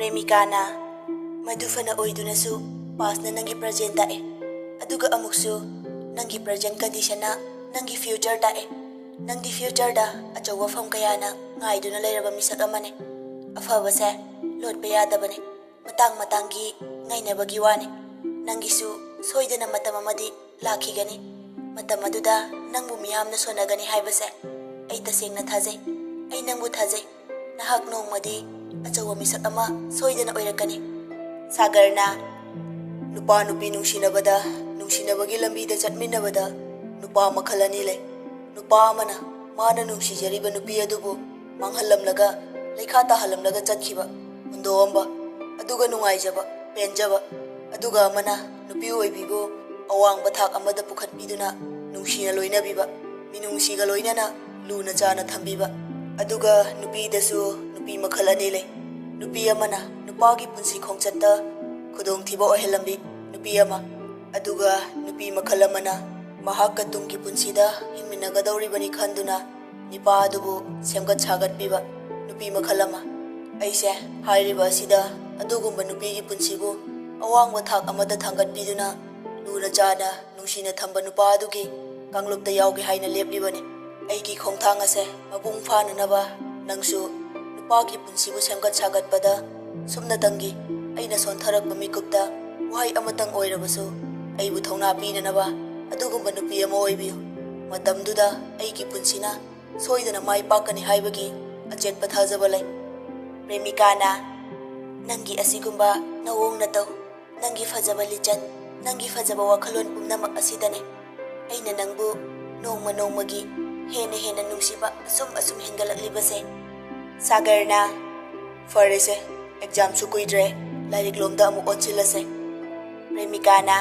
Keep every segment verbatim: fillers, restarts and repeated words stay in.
ꯄ꯭ꯔꯦꯃꯤꯀꯥꯅ, ꯃꯗꯨ ꯐꯅ ꯑꯣꯏꯗꯨꯅꯁꯨ, ꯄꯥꯁꯅ ꯅꯪꯒꯤ ꯄ꯭ꯔꯖꯦꯟ ꯇꯥꯛꯑꯦ, ꯑꯗꯨꯒ ꯑꯃꯨꯛꯁꯨ ꯅꯪꯒꯤ ꯄ꯭ꯔꯖꯦꯟ ꯀꯟꯗꯤꯁꯟꯅ ꯅꯪꯒꯤ ꯐ꯭ꯌꯨꯆꯔ ꯇꯥꯛꯑꯦ꯫ ꯅꯪꯗꯤ ꯐ꯭ꯌꯨꯆꯔꯗ ꯑꯆꯧꯕ ꯐꯝ ꯀꯌꯥꯅ ꯉꯥꯏꯗꯨꯅ ꯂꯩꯔꯕ ꯃꯤꯁꯛ ꯑꯃꯅꯤ꯫ ꯑꯐꯕꯁꯦ ꯂꯣꯠꯄ ꯌꯥꯗꯕꯅꯤ, ꯃꯇꯥꯡ ꯃꯇꯥꯡꯒꯤ ꯉꯥꯏꯅꯕꯒꯤ ꯋꯥꯅꯤ꯫ ꯅꯪꯒꯤꯁꯨ ꯁꯣꯏꯗꯅ ꯃꯇꯝ ꯑꯃꯗꯤ ꯂꯥꯛꯈꯤꯒꯅꯤ꯫ ꯃꯇꯝ ꯑꯗꯨꯗ ꯅꯪꯕꯨ ꯃꯤꯌꯥꯝꯅ ꯁꯣꯟꯅꯒꯅꯤ ꯍꯥꯏꯕꯁꯦ ꯑꯩ ꯇꯁꯦꯡꯅ ꯊꯥꯖꯩ꯫ ꯑꯩ ꯅꯪꯕꯨ ꯊꯥꯖꯩ꯫ ꯅꯍꯥꯛ ꯅꯣꯡꯃꯗꯤ ꯑꯆꯧꯕ ꯃꯤꯁꯛ ꯑꯃ ꯁꯣꯏꯗꯅ ꯑꯣꯏꯔꯛꯀꯅꯤ꯫ ꯁꯥꯒꯔꯅ, ꯅꯨꯄꯥ ꯅꯨꯄꯤ ꯅꯨꯡꯁꯤꯅꯕꯗ, ꯅꯨꯡꯁꯤꯅꯕꯒꯤ ꯂꯝꯕꯤꯗ ꯆꯠꯃꯤꯟꯅꯕꯗ ꯅꯨꯄꯥ ꯃꯈꯜ ꯑꯅꯤ ꯂꯩ꯫ ꯅꯨꯄꯥ ꯑꯃꯅ ꯃꯥꯅ ꯅꯨꯡꯁꯤꯖꯔꯤꯕ ꯅꯨꯄꯤ ꯑꯗꯨꯕꯨ ꯃꯥꯡꯍꯜꯂꯝꯂꯒ, ꯂꯩꯈꯥ ꯇꯥꯍꯜꯂꯝꯂꯒ ꯆꯠꯈꯤꯕ, ꯍꯨꯟꯗꯣꯛꯑꯝꯕ, ꯑꯗꯨꯒ ꯅꯨꯡꯉꯥꯏꯖꯕ, ꯄꯦꯟꯖꯕ꯫ ꯑꯗꯨꯒ ꯑꯃꯅ ꯅꯨꯄꯤ ꯑꯣꯏꯕꯤꯕꯨ ꯑꯋꯥꯡꯕ ꯊꯥꯛ ꯑꯃꯗ ꯄꯨꯈꯠꯄꯤꯗꯨꯅ ꯅꯨꯡꯁꯤꯅ ꯂꯣꯏꯅꯕꯤꯕ, ꯃꯤꯅꯨꯡꯁꯤꯒ ꯂꯣꯏꯅꯅ ꯂꯨꯅ ꯆꯥꯅ ꯊꯝꯕꯤꯕ꯫ ꯑꯗꯨꯒ ꯅꯨꯄꯤꯗꯁꯨ ꯅꯨꯄꯤ ꯃꯈꯜ ꯑꯅꯤ ꯂꯩ꯫ ꯅꯨꯄꯤ ꯑꯃꯅ ꯅꯨꯄꯥꯒꯤ ꯄꯨꯟꯁꯤ ꯈꯣꯡꯆꯠꯇ ꯈꯨꯗꯣꯡꯊꯤꯕ ꯑꯣꯏꯍꯜꯂꯝꯕꯤ ꯅꯨꯄꯤ ꯑꯃ, ꯑꯗꯨꯒ ꯅꯨꯄꯤ ꯃꯈꯜ ꯑꯃꯅ ꯃꯍꯥꯛꯀ ꯇꯨꯡꯒꯤ ꯄꯨꯟꯁꯤꯗ ꯍꯤꯡꯃꯤꯟꯅꯒꯗꯧꯔꯤꯕꯅꯤ ꯈꯟꯗꯨꯅ ꯅꯨꯄꯥ ꯑꯗꯨꯕꯨ ꯁꯦꯝꯒꯠ ꯁꯥꯒꯠꯄꯤꯕ ꯅꯨꯄꯤ ꯃꯈꯜ ꯑꯃ꯫ ꯑꯩꯁꯦ ꯍꯥꯏꯔꯤꯕ ꯑꯁꯤꯗ ꯑꯗꯨꯒꯨꯝꯕ ꯅꯨꯄꯤꯒꯤ ꯄꯨꯟꯁꯤꯕꯨ ꯑꯋꯥꯡꯕ ꯊꯥꯛ ꯑꯃꯗ ꯊꯥꯡꯒꯠꯄꯤꯗꯨꯅ ꯂꯨꯅ ꯆꯥꯅ ꯅꯨꯡꯁꯤꯅ ꯊꯝꯕ ꯅꯨꯄꯥ ꯑꯗꯨꯒꯤ ꯀꯥꯡꯂꯨꯞꯇ ꯌꯥꯎꯒꯦ ꯍꯥꯏꯅ ꯂꯦꯞꯂꯤꯕꯅꯤ꯫ ꯑꯩꯒꯤ ꯈꯣꯡꯊꯥꯡ ꯑꯁꯦ ꯃꯄꯨꯡ ꯐꯥꯅꯅꯕ ꯅꯪꯁꯨ ꯅꯨꯄꯥꯒꯤ ꯄꯨꯟꯁꯤꯕꯨ ꯁꯦꯝꯒꯠ ꯁꯥꯒꯠꯄꯗ ꯁꯨꯞꯅꯇꯪꯒꯤ ꯑꯩꯅ ꯁꯣꯟꯊꯔꯛꯄ ꯃꯤꯀꯨꯞꯇ ꯋꯥꯍꯩ ꯑꯃꯇꯪ ꯑꯣꯏꯔꯕꯁꯨ ꯑꯩꯕꯨ ꯊꯧꯅꯥ ꯄꯤꯅꯅꯕ ꯑꯗꯨꯒꯨꯝꯕ ꯅꯨꯄꯤ ꯑꯃ ꯑꯣꯏꯕꯤꯌꯨ꯫ ꯃꯇꯝꯗꯨꯗ ꯑꯩꯒꯤ ꯄꯨꯟꯁꯤꯅ ꯁꯣꯏꯗꯅ ꯃꯥꯏ ꯄꯥꯛꯀꯅꯤ ꯍꯥꯏꯕꯒꯤ ꯑꯆꯦꯠꯄ ꯊꯥꯖꯕ ꯂꯩ꯫ ꯄ꯭ꯔꯦꯃꯤꯀꯥꯅ, ꯅꯪꯒꯤ ꯑꯁꯤꯒꯨꯝꯕ ꯅꯑꯣꯡ ꯅꯇꯧ, ꯅꯪꯒꯤ ꯐꯖꯕ ꯂꯤꯆꯠ, ꯅꯪꯒꯤ ꯐꯖꯕ ꯋꯥꯈꯜꯂꯣꯟ ꯄꯨꯝꯅꯃꯛ ꯑꯁꯤꯗꯅꯤ ꯑꯩꯅ ꯅꯪꯕꯨ ꯅꯣꯡꯃ ꯅꯣꯡꯃꯒꯤ ꯍꯦꯟꯅ ꯍꯦꯟꯅ ꯅꯨꯡꯁꯤꯕ ꯑꯁꯨꯝ ꯑꯁꯨꯝ ꯍꯦꯟꯒꯠꯂꯛꯂꯤꯕꯁꯦ꯫ ꯁꯥꯒꯔꯅ, ꯐꯔꯦꯁꯦ, ꯑꯦꯛꯖꯥꯝꯁꯨ ꯀꯨꯏꯗ꯭ꯔꯦ, ꯂꯥꯏꯔꯤꯛ ꯂꯣꯝꯗ ꯑꯃꯨꯛ ꯑꯣꯟꯁꯤꯜꯂꯁꯦ꯫ ꯄ꯭ꯔꯦꯃꯤꯀꯥꯅ,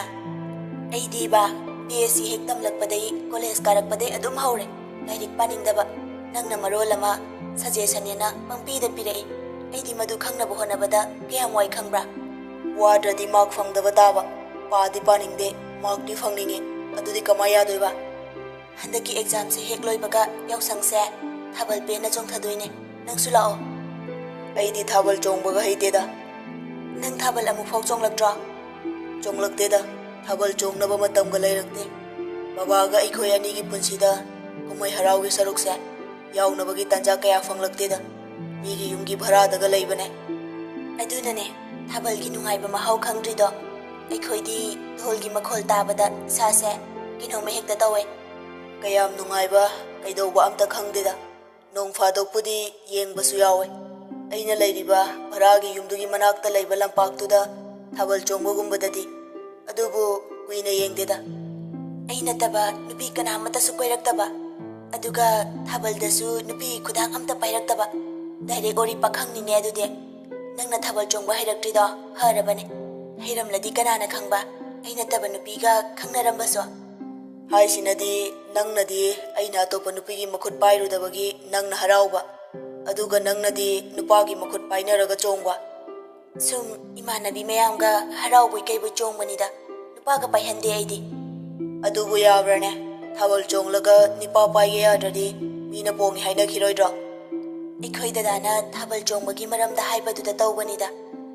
ꯑꯩꯗꯤꯕ, ꯕꯤ ꯑꯦꯁ ꯁꯤ ꯍꯦꯛ ꯇꯝꯂꯛꯄꯗꯩ, ꯀꯣꯂꯦꯖ ꯀꯥꯔꯛꯄꯗꯩ ꯑꯗꯨꯝ ꯍꯧꯔꯦ ꯂꯥꯏꯔꯤꯛ ꯄꯥꯅꯤꯡꯗꯕ꯫ ꯅꯪꯅ ꯃꯔꯣꯜ ꯑꯃ ꯁꯖꯦꯁꯟꯅꯦꯅ ꯄꯪꯄꯤꯗ ꯄꯤꯔꯛꯏ꯫ ꯑꯩꯗꯤ ꯃꯗꯨ ꯈꯪꯅꯕ ꯍꯣꯠꯅꯕꯗ ꯀꯌꯥꯝ ꯋꯥꯏ ꯈꯪꯕ꯭ꯔꯥ? ꯋꯥꯗ꯭ꯔꯗꯤ ꯃꯥꯔꯛ ꯐꯪꯗꯕ ꯇꯥꯕ꯫ ꯄꯥꯗꯤ ꯄꯥꯅꯤꯡꯗꯦ, ꯃꯥꯔꯛꯇꯤ ꯐꯪꯅꯤꯡꯉꯤ꯫ ꯑꯗꯨꯗꯤ ꯀꯃꯥꯏ ꯌꯥꯗꯣꯏꯕ? ꯍꯟꯗꯛꯀꯤ ꯑꯦꯛꯖꯥꯝꯁꯦ ꯍꯦꯛ ꯂꯣꯏꯕꯒ ꯌꯥꯎꯁꯪꯁꯦ ꯊꯥꯕꯜ ꯄꯦꯟꯅ ꯆꯣꯡꯊꯗꯣꯏꯅꯦ꯫ ꯅꯪꯁꯨ ꯂꯥꯛꯑꯣ꯫ ꯑꯩꯗꯤ ꯊꯥꯕꯜ ꯆꯣꯡꯕꯒ ꯍꯩꯇꯦꯗ꯫ ꯅꯪ ꯊꯥꯕꯜ ꯑꯃꯨꯛꯐꯥꯎ ꯆꯣꯡꯂꯛꯇ꯭ꯔꯣ? ꯆꯣꯡꯂꯛꯇꯦꯗ꯫ ꯊꯥꯕꯜ ꯆꯣꯡꯅꯕ ꯃꯇꯝꯒ ꯂꯩꯔꯛꯇꯦ꯫ ꯕꯕꯥꯒ ꯑꯩꯈꯣꯏ ꯑꯅꯤꯒꯤ ꯄꯨꯟꯁꯤꯗ ꯀꯨꯝꯍꯩ ꯍꯔꯥꯎꯒꯤ ꯁꯔꯨꯛꯁꯦ ꯌꯥꯎꯅꯕꯒꯤ ꯇꯥꯟꯖꯥ ꯀꯌꯥ ꯐꯪꯂꯛꯇꯦꯗ꯫ ꯃꯤꯒꯤ ꯌꯨꯝꯒꯤ ꯚꯔꯥꯗꯒ ꯂꯩꯕꯅꯦ꯫ ꯑꯗꯨꯅꯅꯦ ꯊꯥꯕꯜꯒꯤ ꯅꯨꯡꯉꯥꯏꯕ ꯃꯍꯥꯎ ꯈꯪꯗ꯭ꯔꯤꯗꯣ꯫ ꯑꯩꯈꯣꯏꯗꯤ ꯙꯣꯜꯒꯤ ꯃꯈꯣꯜ ꯇꯥꯕꯗ ꯏꯁꯥꯁꯦ ꯀꯩꯅꯣꯝꯃ ꯍꯦꯛꯇ ꯇꯧꯋꯦ꯫ ꯀꯌꯥꯝ ꯅꯨꯡꯉꯥꯏꯕ, ꯀꯩꯗꯧꯕ ꯑꯝꯇ ꯈꯪꯗꯦꯗ꯫ ꯅꯣꯡ ꯐꯥꯗꯣꯛꯄꯨꯗꯤ ꯌꯦꯡꯕꯁꯨ ꯌꯥꯎꯋꯦ꯫ ꯑꯩꯅ ꯂꯩꯔꯤꯕ ꯚꯔꯥꯒꯤ ꯌꯨꯝꯗꯨꯒꯤ ꯃꯅꯥꯛꯇ ꯂꯩꯕ ꯂꯝꯄꯥꯛꯇꯨꯗ ꯊꯥꯕꯜ ꯆꯣꯡꯕꯒꯨꯝꯕꯗꯗꯤ꯫ ꯑꯗꯨꯕꯨ ꯀꯨꯏꯅ ꯌꯦꯡꯗꯦꯗ꯫ ꯑꯩ ꯅꯠꯇꯕ ꯅꯨꯄꯤ ꯀꯅꯥ ꯑꯃꯠꯇꯁꯨ ꯀꯣꯏꯔꯛꯇꯕ꯫ ꯑꯗꯨꯒ ꯊꯥꯕꯜꯗꯁꯨ ꯅꯨꯄꯤ ꯈꯨꯗꯥꯡ ꯑꯝꯇ ꯄꯥꯏꯔꯛꯇꯕ꯫ ꯗꯥꯏꯔꯦꯛ ꯑꯣꯔꯤ ꯄꯥꯈꯪꯅꯤꯅꯦ ꯑꯗꯨꯗꯤ꯫ ꯅꯪꯅ ꯊꯥꯕꯜ ꯆꯣꯡꯕ ꯍꯩꯔꯛꯇ꯭ꯔꯤꯗꯣ ꯐꯔꯕꯅꯦ꯫ ꯍꯩꯔꯝꯂꯗꯤ ꯀꯅꯥꯅ ꯈꯪꯕ, ꯑꯩ ꯅꯠꯇꯕ ꯅꯨꯄꯤꯒ ꯈꯪꯅꯔꯝꯕꯁꯨ꯫ ꯍꯥꯏꯁꯤꯅꯗꯤ, ꯅꯪꯅꯗꯤ ꯑꯩꯅ ꯑꯇꯣꯞꯄ ꯅꯨꯄꯤꯒꯤ ꯃꯈꯨꯠ ꯄꯥꯏꯔꯨꯗꯕꯒꯤ ꯅꯪꯅ ꯍꯔꯥꯎꯕ, ꯑꯗꯨꯒ ꯅꯪꯅꯗꯤ ꯅꯨꯄꯥꯒꯤ ꯃꯈꯨꯠ ꯄꯥꯏꯅꯔꯒ ꯆꯣꯡꯕ꯫ ꯁꯨꯝ ꯏꯃꯥꯟꯅꯕꯤ ꯃꯌꯥꯝꯒ ꯍꯔꯥꯎꯕꯣꯏ ꯀꯩꯕꯣꯏ ꯆꯣꯡꯕꯅꯤꯗ, ꯅꯨꯄꯥꯒ ꯄꯥꯏꯍꯟꯗꯦ ꯑꯩꯗꯤ꯫ ꯑꯗꯨꯕꯨ ꯌꯥꯕ꯭ꯔꯅꯦ? ꯊꯥꯕꯜ ꯆꯣꯡꯂꯒ ꯅꯤꯄꯥ ꯄꯥꯏꯒꯦ ꯌꯥꯗ꯭ꯔꯗꯤ ꯃꯤꯅ ꯄꯣꯡꯉꯦ ꯍꯥꯏꯅꯈꯤꯔꯣꯏꯗ꯭ꯔꯣ? ꯑꯩꯈꯣꯏ ꯗꯗꯥꯅ ꯊꯥꯕꯜ ꯆꯣꯡꯕꯒꯤ ꯃꯔꯝꯗ ꯍꯥꯏꯕꯗꯨꯗ ꯇꯧꯕꯅꯤꯗ,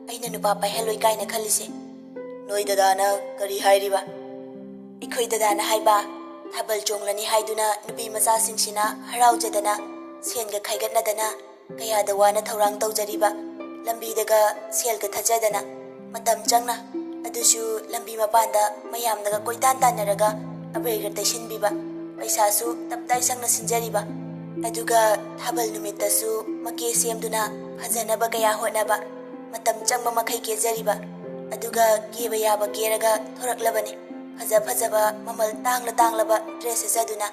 ꯑꯩꯅ ꯅꯨꯄꯥ ꯄꯥꯏꯍꯜꯂꯣꯏ ꯀꯥꯏꯅ ꯈꯜꯂꯤꯁꯦ꯫ ꯅꯣꯏ ꯗꯗꯥꯅ ꯀꯔꯤ ꯍꯥꯏꯔꯤꯕ? ꯑꯩꯈꯣꯏ ꯗꯗꯥꯅ ꯍꯥꯏꯕ, ꯊꯥꯕꯜ ꯆꯣꯡꯂꯅꯤ ꯍꯥꯏꯗꯨꯅ ꯅꯨꯄꯤ ꯃꯆꯥꯁꯤꯡꯁꯤꯅ ꯍꯔꯥꯎꯖꯗꯅ, ꯁꯦꯟꯒ ꯈꯥꯏꯒꯠꯅꯗꯅ, ꯀꯌꯥꯗ ꯋꯥꯅ ꯊꯧꯔꯥꯡ ꯇꯧꯖꯔꯤꯕ, ꯂꯝꯕꯤꯗꯒ ꯁꯦꯜꯒ ꯊꯠꯆꯗꯅ, ꯃꯇꯝ ꯆꯪꯅ, ꯑꯗꯨꯁꯨ ꯂꯝꯕꯤ ꯃꯄꯥꯟꯗ ꯃꯌꯥꯝꯅꯒ ꯀꯣꯏꯇꯥꯟ ꯇꯥꯟꯅꯔꯒ ꯑꯕꯦꯔꯒ ꯇꯩꯁꯤꯟꯕꯤꯕ, ꯄꯩꯁꯥꯁꯨ ꯇꯞꯇꯥꯏ ꯆꯪꯅ ꯁꯤꯟꯖꯔꯤꯕ, ꯑꯗꯨꯒ ꯊꯥꯕꯜ ꯅꯨꯃꯤꯠꯇꯁꯨ ꯃꯀꯦ ꯁꯦꯝꯗꯨꯅ ꯐꯖꯅꯕ ꯀꯌꯥ ꯍꯣꯠꯅꯕ, ꯃꯇꯝ ꯆꯪꯕ ꯃꯈꯩ ꯀꯦꯖꯔꯤꯕ, ꯑꯗꯨꯒ ꯀꯦꯕ ꯌꯥꯕ ꯀꯦꯔꯒ ꯊꯣꯔꯛꯂꯕꯅꯤ꯫ ꯐꯖ ꯐꯖꯕ, ꯃꯃꯜ ꯇꯥꯡꯂ ꯇꯥꯡꯂꯕ ꯗ꯭ꯔꯦꯁ ꯁꯦꯠꯆꯗꯨꯅ꯫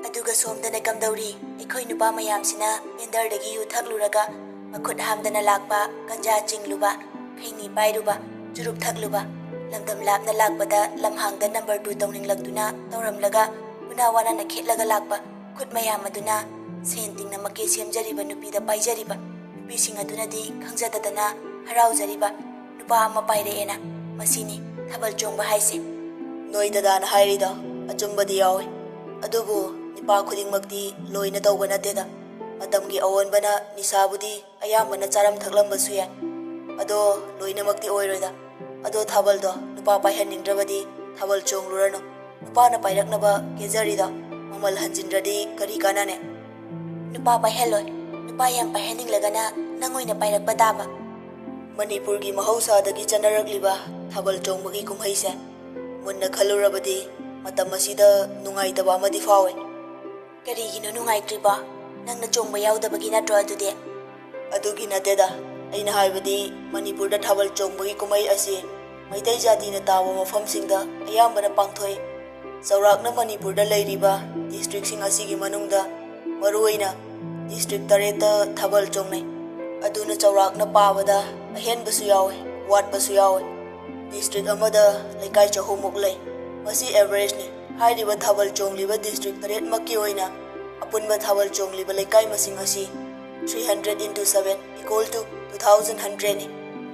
ꯑꯗꯨꯒ ꯁꯣꯝꯗꯅ ꯀꯝꯗꯧꯔꯤ? ꯑꯩꯈꯣꯏ ꯅꯨꯄꯥ ꯃꯌꯥꯝꯁꯤꯅ ꯚꯦꯟꯗꯔꯗꯒꯤ ꯌꯨ ꯊꯛꯂꯨꯔꯒ, ꯃꯈꯨꯠ ꯍꯥꯝꯗꯅ ꯂꯥꯛꯄ, ꯒꯟꯖꯥ ꯆꯤꯡꯂꯨꯕ, ꯈꯩꯅꯤ ꯄꯥꯏꯔꯨꯕ, ꯆꯨꯔꯨꯞ ꯊꯛꯂꯨꯕ, ꯂꯝꯗꯝ ꯂꯥꯞꯅ ꯂꯥꯛꯄꯗ ꯂꯝꯍꯥꯡꯗ ꯅꯝꯕꯔ ꯇꯨ ꯇꯧꯅꯤꯡꯂꯛꯇꯨꯅ ꯇꯧꯔꯝꯂꯒ, ꯎꯅꯥ ꯋꯥꯅꯅ ꯈꯦꯠꯂꯒ ꯂꯥꯛꯄ ꯈꯨꯠ ꯃꯌꯥꯝ ꯑꯗꯨꯅ ꯁꯦꯟ ꯇꯤꯡꯅ ꯃꯀꯦ ꯁꯦꯝꯖꯔꯤꯕ ꯅꯨꯄꯤꯗ ꯄꯥꯏꯖꯔꯤꯕ, ꯅꯨꯄꯤꯁꯤꯡ ꯑꯗꯨꯅꯗꯤ ꯈꯪꯖꯗꯗꯅ ꯍꯔꯥꯎꯖꯔꯤꯕ꯫ ꯅꯨꯄꯥ ꯑꯃ ꯄꯥꯏꯔꯛꯑꯦꯅ꯫ ꯃꯁꯤꯅꯤ ꯊꯥꯕꯜ ꯆꯣꯡꯕ ꯍꯥꯏꯁꯦ꯫ ꯅꯣꯏ ꯗꯗꯥꯅ ꯍꯥꯏꯔꯤꯗꯣ ꯑꯆꯨꯝꯕꯗꯤ ꯌꯥꯎꯏ꯫ ꯑꯗꯨꯕꯨ ꯅꯨꯄꯥ ꯈꯨꯗꯤꯡꯃꯛꯇꯤ ꯂꯣꯏꯅ ꯇꯧꯕ ꯅꯠꯇꯦꯗ꯫ ꯃꯇꯝꯒꯤ ꯑꯑꯣꯟꯕꯅ ꯅꯤꯁꯥꯕꯨꯗꯤ ꯑꯌꯥꯝꯕꯅ ꯆꯥꯔꯝ ꯊꯛꯂꯝꯕꯁꯨ ꯌꯥꯏ꯫ ꯑꯗꯣ ꯂꯣꯏꯅꯃꯛꯇꯤ ꯑꯣꯏꯔꯣꯏꯗ꯫ ꯑꯗꯣ ꯊꯥꯕꯜꯗꯣ ꯅꯨꯄꯥ ꯄꯥꯏꯍꯟꯅꯤꯡꯗ꯭ꯔꯕꯗꯤ ꯊꯥꯕꯜ ꯆꯣꯡꯂꯨꯔꯅꯨ꯫ ꯅꯨꯄꯥꯅ ꯄꯥꯏꯔꯛꯅꯕ ꯀꯦꯖꯔꯤꯗꯣ ꯃꯃꯜ ꯍꯟꯖꯤꯟꯗ꯭ꯔꯗꯤ ꯀꯔꯤ ꯀꯥꯟꯅꯅꯤ? ꯅꯨꯄꯥ ꯄꯥꯏꯍꯜꯂꯣꯏ꯫ ꯅꯨꯄꯥ ꯌꯥꯝ ꯄꯥꯏꯍꯟꯅꯤꯡꯂꯒꯅ ꯅꯪ ꯑꯣꯏꯅ ꯄꯥꯏꯔꯛꯄ ꯇꯥꯕ꯫ ꯃꯅꯤꯄꯨꯔꯒꯤ ꯃꯍꯧꯁꯥꯗꯒꯤ ꯆꯠꯅꯔꯛꯂꯤꯕ ꯊꯥꯕꯜ ꯆꯣꯡꯕꯒꯤ ꯀꯨꯝꯍꯩꯁꯦ ꯃꯨꯟꯅ ꯈꯜꯂꯨꯔꯕꯗꯤ ꯃꯇꯝ ꯑꯁꯤꯗ ꯅꯨꯡꯉꯥꯏꯇꯕ ꯑꯃꯗꯤ ꯐꯥꯎꯏ꯫ ꯀꯔꯤꯒꯤꯅꯣ ꯅꯨꯡꯉꯥꯏꯇ꯭ꯔꯤꯕꯣ? ꯅꯪꯅ ꯆꯣꯡꯕ ꯌꯥꯎꯗꯕꯒꯤ ꯅꯠꯇ꯭ꯔꯣ ꯑꯗꯨꯗꯤ? ꯑꯗꯨꯒꯤ ꯅꯠꯇꯦꯗ꯫ ꯑꯩꯅ ꯍꯥꯏꯕꯗꯤ ꯃꯅꯤꯄꯨꯔꯗ ꯊꯥꯕꯜ ꯆꯣꯡꯕꯒꯤ ꯀꯨꯝꯍꯩ ꯑꯁꯤ ꯃꯩꯇꯩ ꯖꯥꯇꯤꯅ ꯇꯥꯕ ꯃꯐꯝꯁꯤꯡꯗ ꯑꯌꯥꯝꯕꯅ ꯄꯥꯡꯊꯣꯛꯏ꯫ ꯆꯥꯎꯔꯥꯛꯅ ꯃꯅꯤꯄꯨꯔꯗ ꯂꯩꯔꯤꯕ ꯗꯤꯁꯇ꯭ꯔꯤꯛꯁꯤꯡ ꯑꯁꯤꯒꯤ ꯃꯅꯨꯡꯗ ꯃꯔꯨꯑꯣꯏꯅ ꯗꯤꯁꯇ꯭ꯔꯤꯛ ꯇꯔꯦꯠꯇ ꯊꯥꯕꯜ ꯆꯣꯡꯅꯩ꯫ ꯑꯗꯨꯅ ꯆꯥꯎꯔꯥꯛꯅ ꯄꯥꯕꯗ ꯑꯍꯦꯟꯕꯁꯨ ꯌꯥꯎꯏ, ꯋꯥꯠꯄꯁꯨ ꯌꯥꯎꯏ꯫ ꯗꯤꯁꯇ꯭ꯔꯤꯛ ꯑꯃꯗ ꯂꯩꯀꯥꯏ ꯆꯍꯨꯝꯃꯨꯛ ꯂꯩ꯫ ꯃꯁꯤ ꯑꯦꯚꯔꯦꯖꯅꯤ꯫ ꯍꯥꯏꯔꯤꯕ ꯊꯥꯕꯜ ꯆꯣꯡꯂꯤꯕ ꯗꯤꯁꯇ꯭ꯔꯤꯛ ꯇꯔꯦꯠꯃꯛꯀꯤ ꯑꯣꯏꯅ ꯑꯄꯨꯟꯕ ꯊꯥꯕꯜ ꯆꯣꯡꯂꯤꯕ ꯂꯩꯀꯥꯏ ꯃꯁꯤꯡ ꯑꯁꯤ three hundred into seven equal to two thousand hundredꯅꯤ꯫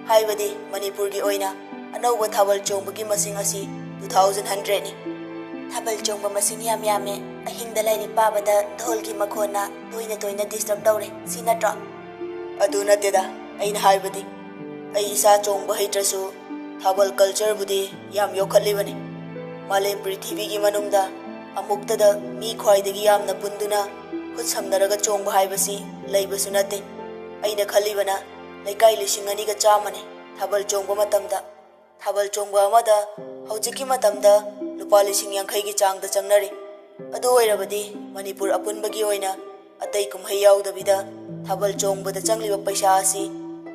ꯍꯥꯏꯕꯗꯤ ꯃꯅꯤꯄꯨꯔꯒꯤ ꯑꯣꯏꯅ ꯑꯅꯧꯕ ꯊꯥꯕꯜ ꯆꯣꯡꯕꯒꯤ ꯃꯁꯤꯡ ꯑꯁꯤ two thousand hundredꯅꯤ꯫ ꯊꯥꯕꯜ ꯆꯣꯡꯕ ꯃꯁꯤꯡ ꯌꯥꯝ ꯌꯥꯝꯃꯦ, ꯑꯍꯤꯡꯗ ꯂꯥꯏꯔꯤꯛ ꯄꯥꯕꯗ ꯙꯣꯜꯒꯤ ꯃꯈꯣꯟꯅ ꯇꯣꯏꯅ ꯇꯣꯏꯅ ꯗꯤꯁꯇꯔꯕ ꯇꯧꯔꯦ, ꯁꯤ ꯅꯠꯇ꯭ꯔꯣ? ꯑꯗꯨ ꯅꯠꯇꯦꯗ, ꯑꯩꯅ ꯍꯥꯏꯕꯗꯤ ꯑꯩ ꯏꯁꯥ ꯆꯣꯡꯕ ꯍꯩꯇ꯭ꯔꯁꯨ ꯊꯥꯕꯜ ꯀꯜꯆꯔꯕꯨꯗꯤ ꯌꯥꯝ ꯌꯣꯛꯈꯠꯂꯤꯕꯅꯤ꯫ ꯃꯥꯂꯦꯝ ꯄ꯭ꯔꯤꯊꯤꯕꯤꯒꯤ ꯃꯅꯨꯡꯗ ꯑꯃꯨꯛꯇꯗ ꯃꯤ ꯈ꯭ꯋꯥꯏꯗꯒꯤ ꯌꯥꯝꯅ ꯄꯨꯟꯗꯨꯅ ꯈꯨꯠ ꯁꯝꯅꯔꯒ ꯆꯣꯡꯕ ꯍꯥꯏꯕꯁꯤ ꯂꯩꯕꯁꯨ ꯅꯠꯇꯦ꯫ ꯑꯩꯅ ꯈꯜꯂꯤꯕꯅ ꯂꯩꯀꯥꯏ ꯂꯤꯁꯤꯡ ꯑꯅꯤꯒ ꯆꯥꯝꯃꯅꯤ ꯊꯥꯕꯜ ꯆꯣꯡꯕ ꯃꯇꯝꯗ꯫ ꯊꯥꯕꯜ ꯆꯣꯡꯕ ꯑꯃꯗ ꯍꯧꯖꯤꯛꯀꯤ ꯃꯇꯝꯗ ꯂꯨꯄꯥ ꯂꯤꯁꯤꯡ ꯌꯥꯡꯈꯩꯒꯤ ꯆꯥꯡꯗ ꯆꯪꯅꯔꯤ꯫ ꯑꯗꯨ ꯑꯣꯏꯔꯕꯗꯤ ꯃꯅꯤꯄꯨꯔ ꯑꯄꯨꯟꯕꯒꯤ ꯑꯣꯏꯅ ꯑꯇꯩ ꯀꯨꯝꯍꯩ ꯌꯥꯎꯗꯕꯤꯗ ꯊꯥꯕꯜ ꯆꯣꯡꯕꯗ ꯆꯪꯂꯤꯕ ꯄꯩꯁꯥ ꯑꯁꯤ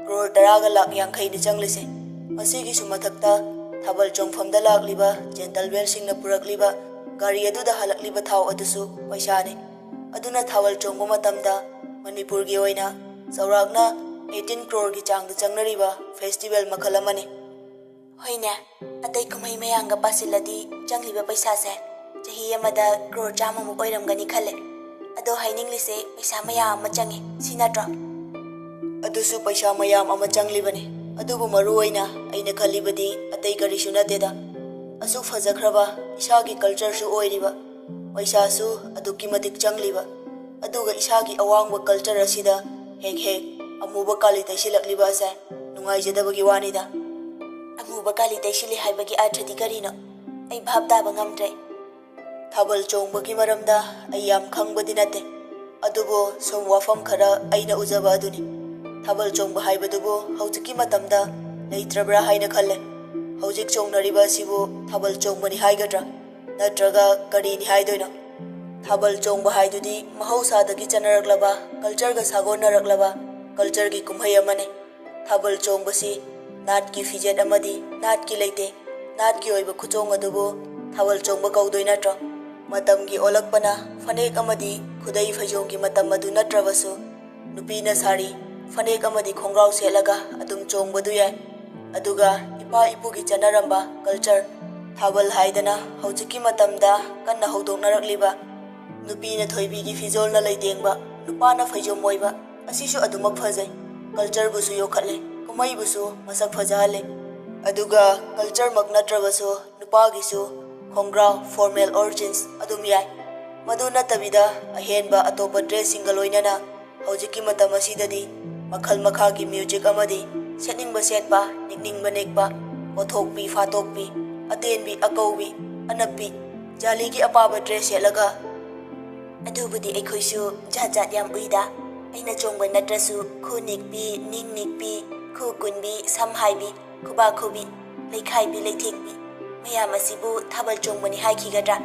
ꯀ꯭ꯔꯣꯔ ꯇꯔꯥꯒ ꯂꯥꯛ ꯌꯥꯡꯈꯩꯅꯤ ꯆꯪꯂꯤꯁꯦ꯫ ꯃꯁꯤꯒꯤꯁꯨ ꯃꯊꯛꯇ ꯊꯥꯕꯜ ꯆꯣꯡꯐꯝꯗ ꯂꯥꯛꯂꯤꯕ ꯖꯦꯟꯇꯜꯃꯦꯟꯁꯤꯡꯅ ꯄꯨꯔꯛꯂꯤꯕ ꯒꯥꯔꯤ ꯑꯗꯨꯗ ꯍꯜꯂꯛꯂꯤꯕ ꯊꯥꯎ ꯑꯗꯨꯁꯨ ꯄꯩꯁꯥꯅꯤ꯫ ꯑꯗꯨꯅ ꯊꯥꯕꯜ ꯆꯣꯡꯕ ꯃꯇꯝꯗ ꯃꯅꯤꯄꯨꯔꯒꯤ ꯑꯣꯏꯅ ꯆꯥꯎꯔꯥꯛꯅ eighteen ꯀ꯭ꯔꯣꯔꯒꯤ ꯆꯥꯡꯗ ꯆꯪꯅꯔꯤꯕ ꯐꯦꯁꯇꯤꯚꯦꯜ ꯃꯈꯜ ꯑꯃꯅꯤ꯫ ꯍꯣꯏꯅꯦ, ꯑꯇꯩ ꯀꯨꯝꯍꯩ ꯃꯌꯥꯝꯒ ꯄꯥꯁꯤꯜꯂꯗꯤ ꯆꯪꯂꯤꯕ ꯄꯩꯁꯥꯁꯦ ꯆꯍꯤ ꯑꯃꯗ ꯀ꯭ꯔꯣꯔ ꯆꯥꯝꯃꯃꯨꯛ ꯑꯣꯏꯔꯝꯒꯅꯤ ꯈꯜꯂꯦ꯫ ꯑꯗꯣ ꯍꯥꯏꯅꯤꯡꯂꯤꯁꯦ ꯄꯩꯁꯥ ꯃꯌꯥꯝ ꯑꯃ ꯆꯪꯉꯦ, ꯁꯤ ꯅꯠꯇ꯭ꯔꯣ? ꯑꯗꯨꯁꯨ ꯄꯩꯁꯥ ꯃꯌꯥꯝ ꯑꯃ ꯆꯪꯂꯤꯕꯅꯤ꯫ ꯑꯗꯨꯕꯨ ꯃꯔꯨ ꯑꯣꯏꯅ ꯑꯩꯅ ꯈꯜꯂꯤꯕꯗꯤ ꯑꯇꯩ ꯀꯔꯤꯁꯨ ꯅꯠꯇꯦꯗ꯫ ꯑꯁꯨꯛ ꯐꯖꯈ꯭ꯔꯕ ꯏꯁꯥꯒꯤ ꯀꯜꯆꯔꯁꯨ ꯑꯣꯏꯔꯤꯕ, ꯄꯩꯁꯥꯁꯨ ꯑꯗꯨꯛꯀꯤ ꯃꯇꯤꯛ ꯆꯪꯂꯤꯕ, ꯑꯗꯨꯒ ꯏꯁꯥꯒꯤ ꯑꯋꯥꯡꯕ ꯀꯜꯆꯔ ꯑꯁꯤꯗ ꯍꯦꯛ ꯍꯦꯛ ꯑꯃꯨꯕ ꯀꯥꯂꯤ ꯇꯩꯁꯤꯜꯂꯛꯂꯤꯕ ꯑꯁꯦ ꯅꯨꯡꯉꯥꯏꯖꯗꯕꯒꯤ ꯋꯥꯅꯤꯗ꯫ ꯑꯃꯨꯕ ꯀꯥꯂꯤ ꯇꯩꯁꯤꯜꯂꯤ ꯍꯥꯏꯕꯒꯤ ꯑꯥꯔꯊꯗꯤ ꯀꯔꯤꯅꯣ? ꯑꯩ ꯚꯥꯞ ꯇꯥꯕ ꯉꯝꯗ꯭ꯔꯦ꯫ ꯊꯥꯕꯜ ꯆꯣꯡꯕꯒꯤ ꯃꯔꯝꯗ ꯑꯩ ꯌꯥꯝ ꯈꯪꯕꯗꯤ ꯅꯠꯇꯦ, ꯑꯗꯨꯕꯨ ꯁꯨꯝ ꯋꯥꯐꯝ ꯈꯔ ꯑꯩꯅ ꯎꯖꯕ ꯑꯗꯨꯅꯤ꯫ ꯊꯥꯕꯜ ꯆꯣꯡꯕ ꯍꯥꯏꯕꯗꯨꯕꯨ ꯍꯧꯖꯤꯛꯀꯤ ꯃꯇꯝꯗ ꯂꯩꯇ꯭ꯔꯕ꯭ꯔꯥ ꯍꯥꯏꯅ ꯈꯜꯂꯦ꯫ ꯍꯧꯖꯤꯛ ꯆꯣꯡꯅꯔꯤꯕ ꯑꯁꯤꯕꯨ ꯊꯥꯕꯜ ꯆꯣꯡꯕꯅꯤ ꯍꯥꯏꯒꯗ꯭ꯔꯥ? ꯅꯠꯇ꯭ꯔꯒ ꯀꯔꯤꯅꯤ ꯍꯥꯏꯗꯣꯏꯅꯣ? ꯊꯥꯕꯜ ꯆꯣꯡꯕ ꯍꯥꯏꯗꯨꯗꯤ ꯃꯍꯧꯁꯥꯗꯒꯤ ꯆꯠꯅꯔꯛꯂꯕ, ꯀꯜꯆꯔꯒ ꯁꯥꯒꯣꯟꯅꯔꯛꯂꯕ ꯀꯜꯆꯔꯒꯤ ꯀꯨꯝꯍꯩ ꯑꯃꯅꯤ꯫ ꯊꯥꯕꯜ ꯆꯣꯡꯕꯁꯤ ꯅꯥꯠꯀꯤ ꯐꯤꯖꯦꯠ ꯑꯃꯗꯤ ꯅꯥꯠꯀꯤ ꯂꯩꯇꯦꯡ, ꯅꯥꯠꯀꯤ ꯑꯣꯏꯕ ꯈꯨꯆꯣꯡ ꯑꯗꯨꯕꯨ ꯊꯥꯕꯜ ꯆꯣꯡꯕ ꯀꯧꯗꯣꯏ ꯅꯠꯇ꯭ꯔꯣ? ꯃꯇꯝꯒꯤ ꯑꯣꯜꯂꯛꯄꯅ ꯐꯅꯦꯛ ꯑꯃꯗꯤ ꯈꯨꯗꯩ ꯐꯩꯖꯣꯝꯒꯤ ꯃꯇꯝ ꯑꯗꯨ ꯅꯠꯇ꯭ꯔꯕꯁꯨ, ꯅꯨꯄꯤꯅ ꯁꯥꯔꯤ, ꯐꯅꯦꯛ ꯑꯃꯗꯤ ꯈꯣꯡꯒ꯭ꯔꯥꯎ ꯁꯦꯠꯂꯒ ꯑꯗꯨꯝ ꯆꯣꯡꯕꯗꯨ ꯌꯥꯏ꯫ ꯑꯗꯨꯒ ꯏꯄꯥ ꯏꯄꯨꯒꯤ ꯆꯠꯅꯔꯝꯕ ꯀꯜꯆꯔ, ꯊꯥꯕꯜ ꯍꯥꯏꯗꯅ ꯍꯧꯖꯤꯛꯀꯤ ꯃꯇꯝꯗ ꯀꯟꯅ ꯍꯧꯗꯣꯛꯅꯔꯛꯂꯤꯕ, ꯅꯨꯄꯤꯅ ꯊꯣꯏꯕꯤꯒꯤ ꯐꯤꯖꯣꯜꯅ ꯂꯩꯇꯦꯡꯕ, ꯅꯨꯄꯥꯅ ꯐꯩꯖꯣꯝ ꯑꯣꯏꯕ, ꯑꯁꯤꯁꯨ ꯑꯗꯨꯃꯛ ꯐꯖꯩ꯫ ꯀꯜꯆꯔꯕꯨꯁꯨ ꯌꯣꯛꯈꯠꯂꯦ, ꯀꯨꯝꯍꯩꯕꯨꯁꯨ ꯃꯁꯛ ꯐꯖꯍꯜꯂꯦ꯫ ꯑꯗꯨꯒ ꯀꯜꯆꯔꯃꯛ ꯅꯠꯇ꯭ꯔꯕꯁꯨ ꯅꯨꯄꯥꯒꯤꯁꯨ ꯈꯣꯡꯒ꯭ꯔꯥꯎ, formal or jeans ꯑꯗꯨꯝ ꯌꯥꯏ꯫ ꯃꯗꯨ ꯅꯠꯇꯕꯤꯗ ꯑꯍꯦꯟꯕ ꯑꯇꯣꯞꯄ ꯗ꯭ꯔꯦꯁꯁꯤꯡꯒ ꯂꯣꯏꯅꯅ ꯍꯧꯖꯤꯛꯀꯤ ꯃꯇꯝ ꯑꯁꯤꯗꯗꯤ ꯃꯈꯜ ꯃꯈꯥꯒꯤ ꯃ꯭ꯌꯨꯖꯤꯛ ꯑꯃꯗꯤ ꯁꯦꯠꯅꯤꯡꯕ ꯁꯦꯠꯄ, ꯅꯤꯛꯅꯤꯡꯕ ꯅꯤꯛꯄ, ꯀꯣꯠꯊꯣꯛꯄꯤ ꯐꯥꯠꯇꯣꯛꯄꯤ, ꯑꯇꯦꯟꯕꯤ ꯑꯀꯧꯕꯤ, ꯑꯅꯞꯄꯤ, ꯖꯥꯂꯤꯒꯤ ꯑꯄꯥꯕ ꯗ꯭ꯔꯦꯁ ꯁꯦꯠꯂꯒ, ꯑꯗꯨꯕꯨꯗꯤ ꯑꯩꯈꯣꯏꯁꯨ ꯖꯥꯠ ꯖꯥꯠ ꯌꯥꯝ ꯎꯏꯗ꯫ ꯑꯩꯅ ꯆꯣꯡꯕ ꯅꯠꯇ꯭ꯔꯁꯨ ꯈꯨ ꯅꯤꯛꯄꯤ, ꯅꯤꯡ ꯅꯤꯛꯄꯤ, ꯈꯨ ꯀꯨꯟꯕꯤ, ꯁꯝ ꯍꯥꯏꯕꯤ, ꯈꯨꯕꯥꯛ ꯈꯨꯕꯤ, ꯂꯩꯈꯥꯏꯕꯤ, ꯂꯩꯊꯦꯛꯄꯤ, ꯃꯌꯥꯝ ꯑꯁꯤꯕꯨ ꯊꯥꯕꯜ ꯆꯣꯡꯕꯅꯤ ꯍꯥꯏꯈꯤꯒꯗ꯭ꯔꯥ?